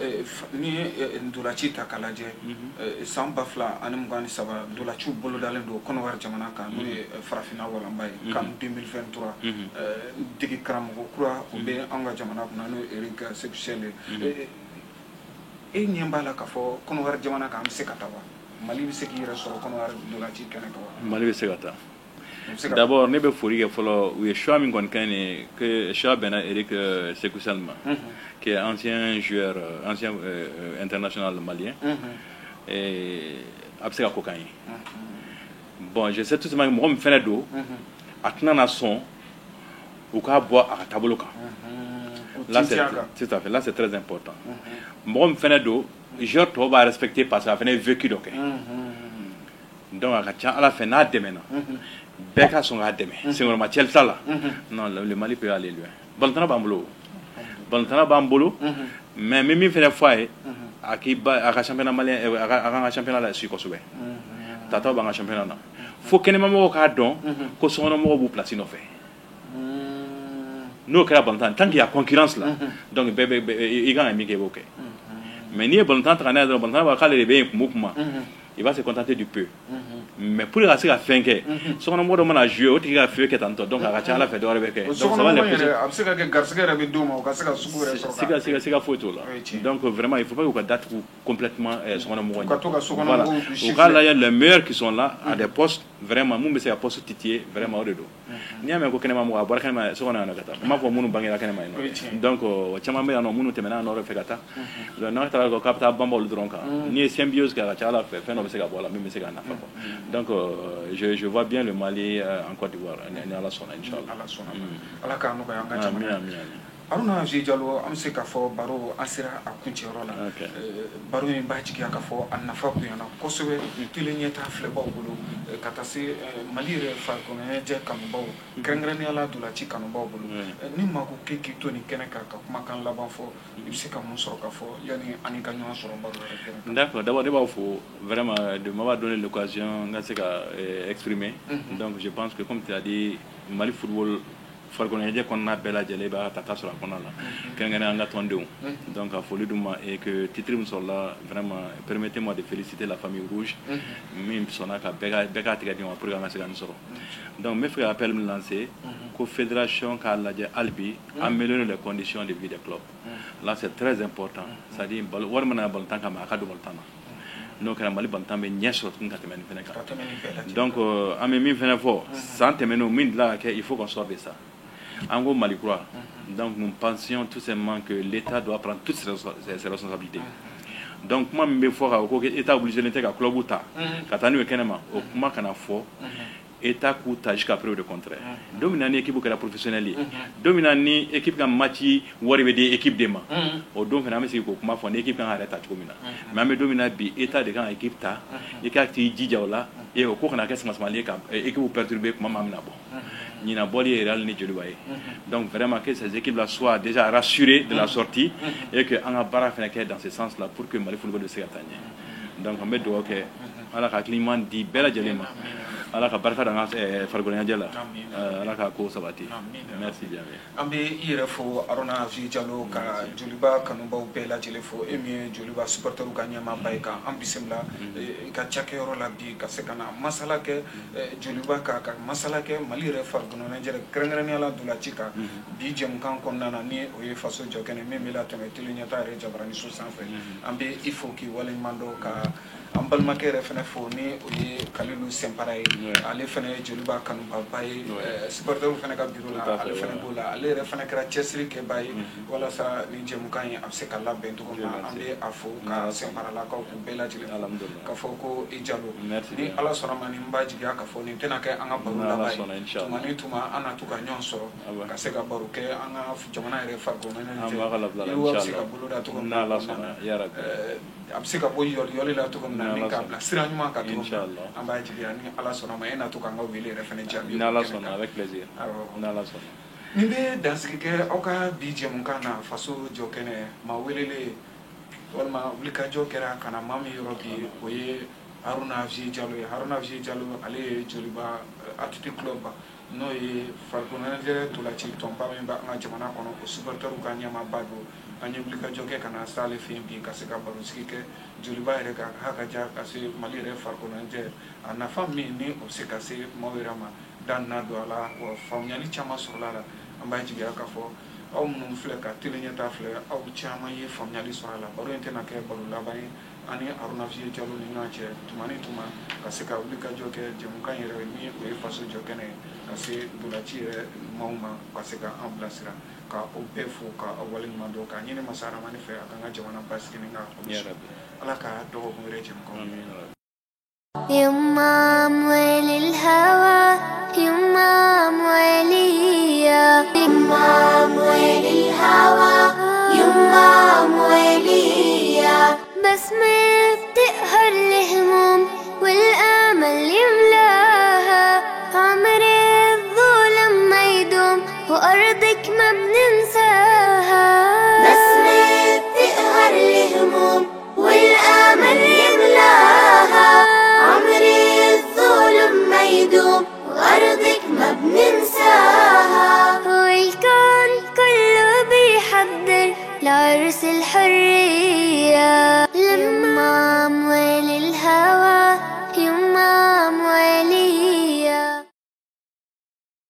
ni ye ntolanci ta k'a lajɛ, san 2023 ntolanciw bolodalen don Kɔnɔwari jamana kan, n'o ye farafinna walanba ye, CAN 2023. Dege karamɔgɔ kura o bɛ an ka jamana kunna, n'o ye Eric Sékou Chelle ye. E ɲɛ b'a la k'a fɔ Kɔnɔwari jamana kan, an bɛ se ka taa wa? Mali bɛ se k'i yɛrɛ sɔrɔ Kɔnɔwari ntolanci kɛnɛ kan wa? Mali bɛ se ka taa. O bɛ se ka D'abord ne bɛ foli kɛ fɔlɔ, u ye choix min kɔni kɛ nin ye, que choix bɛnna Eric Sékou Chelle ma, qui est ancien joueur, ancien international malien, et a bɛ se ka ko k'an ye. Bon, je sais tout simplement que mɔgɔ min fɛnɛ don, a tɛna na sɔn u k'a bɔ a ka taabolo kan. Là, c'est Tintin a kan. Tout à fait, là c'est très important. Mɔgɔ min fɛnɛ don, joueur tɔw b'a respecter parce que a fɛnɛ ye vécu dɔ kɛ. Donc a ka ca Ala fɛ, n'a dɛmɛna, bɛɛ ka sɔn k'a dɛmɛ senkɔrɔma cɛli t'a la. Non, le Mali peut aller loin. Balontanna b'an bolo, balontanna b'an bolo. Mais n bɛ min fɛnɛ fɔ a ye, a k'i ba a ka championnat malien, a k'an ka championnat la suit kosɛbɛ. Tataw b'an ka championnat na, fo kɛnɛmamɔgɔw k'a dɔn ko sokɔnɔmɔgɔw b'u place nɔfɛ. N'o kɛra balontan, tant qu'il y a concurrence là, donc bɛɛ bɛ i kan ka min kɛ, i b'o kɛ. Mais n'i ye balontan ta ka n'a ye dɔrɔn, balontan b'a k'ale de bɛ yen kuma o kuma, il va se contenter du peu. Mais pour ka se ka fɛn kɛ, sokɔnɔmɔgɔ dɔ mana jouer, o tigi ka feu kɛ tantɔ, donc a ka ca ala fɛ dɔ wɛrɛ bɛ kɛ. Donc ça va les pousser. A bɛ se ka kɛ garisɛgɛ yɛrɛ bɛ d'o ma, o ka se ka sugu yɛrɛ sɔrɔ. Siga foyi t'o la. Donc vraiment, il faut pas k'u ka datugu complètement sokɔnɔmɔgɔ. U ka to ka sokɔnɔmɔgɔw U k'a lajɛ, les meilleurs qui sont là à des postes, vraiment mun bɛ se ka poste titiller, vraiment o de don. N'i y'a mɛn ko kɛnɛma mɔgɔ, a bɔra kɛnɛma, so kɔnɔ yan nɔ ka taa, n m'a fɔ minnu bangera kɛnɛma yen nɔ. Donc caman bɛ yan nɔ minnu tɛmɛna nɔ fɛ ka taa. Donc n'a taara k'a bɛ taa banba olu dɔrɔn kan, n'i ye symbiose kɛ, a ka ca ala fɛ fɛn dɔ bɛ se ka bɔ a la min bɛ se k'a nafa bɔ. Donc je vois bien le Mali en Côte d'Ivoire, ni Ala sɔnna, inchallah. Ala sɔnna, Ala k'a nɔgɔya an ka jamana. Haruna Vieux Diallo, an bɛ se k'a fɔ baro an sera a kuncɛyɔrɔ la. Baro in b'a jigiya k'a fɔ a nafa bonyana kosɛbɛ télé ɲɛta filɛbaw bolo, ka taa se Mali yɛrɛ farikoloɲɛnajɛ kanubaw, kɛrɛnkɛrɛnnenya la dolaci kanubaw bolo. Ni maa ko k'e k'i to nin kɛnɛ kan ka kumakan laban fɔ, i bɛ se ka mun sɔrɔ ka fɔ yanni an ka ɲɔgɔn sɔrɔ baro wɛrɛ kɛnɛ kan? D'accord, d'abord ne b'aw fo vraiment de m'avoir donné l'occasion n ka se ka exprimer. Donc je pense que, comme tu as dit, Mali football, farikoloɲɛnajɛ kɔnɔna bɛɛ lajɛlen b'a ta ta sɔrɔ a kɔnɔna la, kɛrɛnkɛrɛnnenya an ka tɔndenw. Donc ka foli d'u ma et que titre min sɔrɔla, vraiment permettez-moi de féliciter la famille rouge min sɔnna ka bɛɛ k'a tigɛ di ma pour que an ka se ka nin sɔrɔ. Donc n bɛ fɛ ka appel min lancer, ko fédération k'a lajɛ hali bi améliorer les conditions de vie des clubs. Là, c'est très important, c'est-à-dire wari mana balontan kama, a ka don balontan na. N'o kɛra, Mali balontan bɛ ɲɛ sɔrɔ tuguni ka tɛmɛ nin fɛnɛ kan. Donc an bɛ min fɛnɛ fɔ, san tɛmɛnenw min dilan ka kɛ, il faut qu'on sorte de ça. En gros, Mali kura. Donc nous pensions tout simplement que l'État doit prendre toutes ses responsabilités. Donc kuma min bɛ fɔ ka ko État obligé tɛ ka club ta ka taa n'u ye kɛnɛma, o kuma kana fɔ. État k'u ta jusqu'à preuve de contraire. Don min na ni équipe kɛra professionnelle ye, don min na ni équipe ka match wari bɛ di équipe de ma, o don fana an bɛ sigi k'o kuma fɔ ni équipe kan ka yɛrɛ ta cogo min na. Mais an bɛ don min na bi, État de kan ka équipe ta, i ka t'i jija o la et o ko kana kɛ sama-samali ye ka équipe perturber kuma min bɛna bɔ. Ɲinan bɔli ye Real ni Joliba ye. Donc vraiment, que ces équipes là soient déjà rassurées de la sortie et que an ka baara fana kɛ dans ce sens là pour que Mali football bɛ se ka taa ɲɛ. Donc an bɛ dugawu kɛ, Ala ka hakili ɲuman di bɛɛ lajɛlen ma, Ala ka barika da an ka farikoloɲɛnajɛ la, Ala ka ko sabati. Merci bien. An bɛ i yɛrɛ fo, Haruna Vieux Diallo, ka Joliba kanubaw bɛɛ lajɛlen fo, e min ye Joliba supporterw ka ɲɛmaaba ye, ka an bisimila i ka cakɛyɔrɔ la bi ka se ka na masala kɛ Joliba kan, ka masala kɛ Mali yɛrɛ farikoloɲɛnajɛ, kɛrɛnkɛrɛnnenya la dolaci kan, bi jɛmukan kɔnɔna na, ni o ye Faso jɔ kɛnɛ min bɛ latɛmɛ télé ɲɛta yɛrɛ jabaraniso sanfɛ. An bɛ i fo k'i waleɲuman dɔn, ka an balimakɛ yɛrɛ fɛnɛ fo, ni o ye Kalilu Senpara ye. Ale fɛnɛ ye Joliba kanubaba ye, supporterw fɛnɛ ka bureau la, ale fɛnɛ b'o la. Ale yɛrɛ fɛnɛ kɛra cɛsiri kɛba ye walasa nin jɛmukan in a bɛ se ka labɛn cogo min na. An bɛ a fo ka Senparalakaw k'u bɛɛ lajɛlen k'a fɔ ko i Jalo. Ni Ala sɔnna ma, nin b'a jigiya k'a fɔ nin tɛna kɛ an ka baro laban ye. Tuma ni tuma, an na to ka ɲɔgɔn sɔrɔ ka se ka baro kɛ an ka jamana yɛrɛ farikolo ɲɛnajɛ yiriwa bɛ se ka boloda cogo min na, a bɛ se ka bɔ yɔli la cogo min na, ni k'a bila sira ɲuman kan cogo min na. An b'a jigiya ni Ala sɔnna ma, e na to k'an ka wele yɛrɛ fɛnɛ jaabi. Ni Ala sɔnna, avec plaisir, ni Ala sɔnna. Nin bɛ dansigi kɛ aw ka bi jɛmukan na, Faso jɔ kɛnɛ. Maa welelen walima wulikajɔ kɛra ka na maa min yɔrɔ bi, o ye Haruna Vieux Diallo ye. Haruna Vieux Diallo, ale ye Joliba Athletic Club, n'o ye farikolo ɲɛnajɛ dolaci tɔnba min bɛ an ka jamana kɔnɔ, o supporterw ka ɲɛmaaba don. An ye wulikajɔ kɛ ka na s'ale fɛ yen bi ka se ka barosigi kɛ Joliba yɛrɛ kan, ha ka ja ka se Mali yɛrɛ farikolo ɲɛnajɛ a nafa min ni o bɛ se ka se maaw yɛrɛ ma, da na don a la wa faamuyali caman sɔrɔla a la. An b'a jigiya k'a fɔ aw minnu filɛ ka télé ɲɛta filɛ, aw caman ye faamuyali sɔrɔ a la. Baro in tɛna kɛ baro laban ye ani Haruna Vieux Diallo ni ɲɔgɔn cɛ. Tuma ni tuma, ka se ka wulikajɔ kɛ jɛmukan yɛrɛ ni o ye Faso jɔ kɛnɛ ye, ka se dolaci yɛrɛ maaw ma, ka se ka an bilasira. Ka aw bɛɛ fo ka aw waleɲuman dɔn, k'a ɲini masa Ramani fɛ a k'an ka jamana basigi ni ka Ala ka dɔgɔkun wɛrɛ jɛmukan. يما أموال الهوى، يما أموالية، يما أموال الهوى، يما أموالية، بسمة بتقهر الهموم والأمل يملاها، عمر الظلم ما يدوم وأرضك ما بننساها، بسمة بتقهر الهموم والأمل يملاها، عمر الظلم ما يدوم وأرضك ما بننساها، والكون لعرس الحرية. لما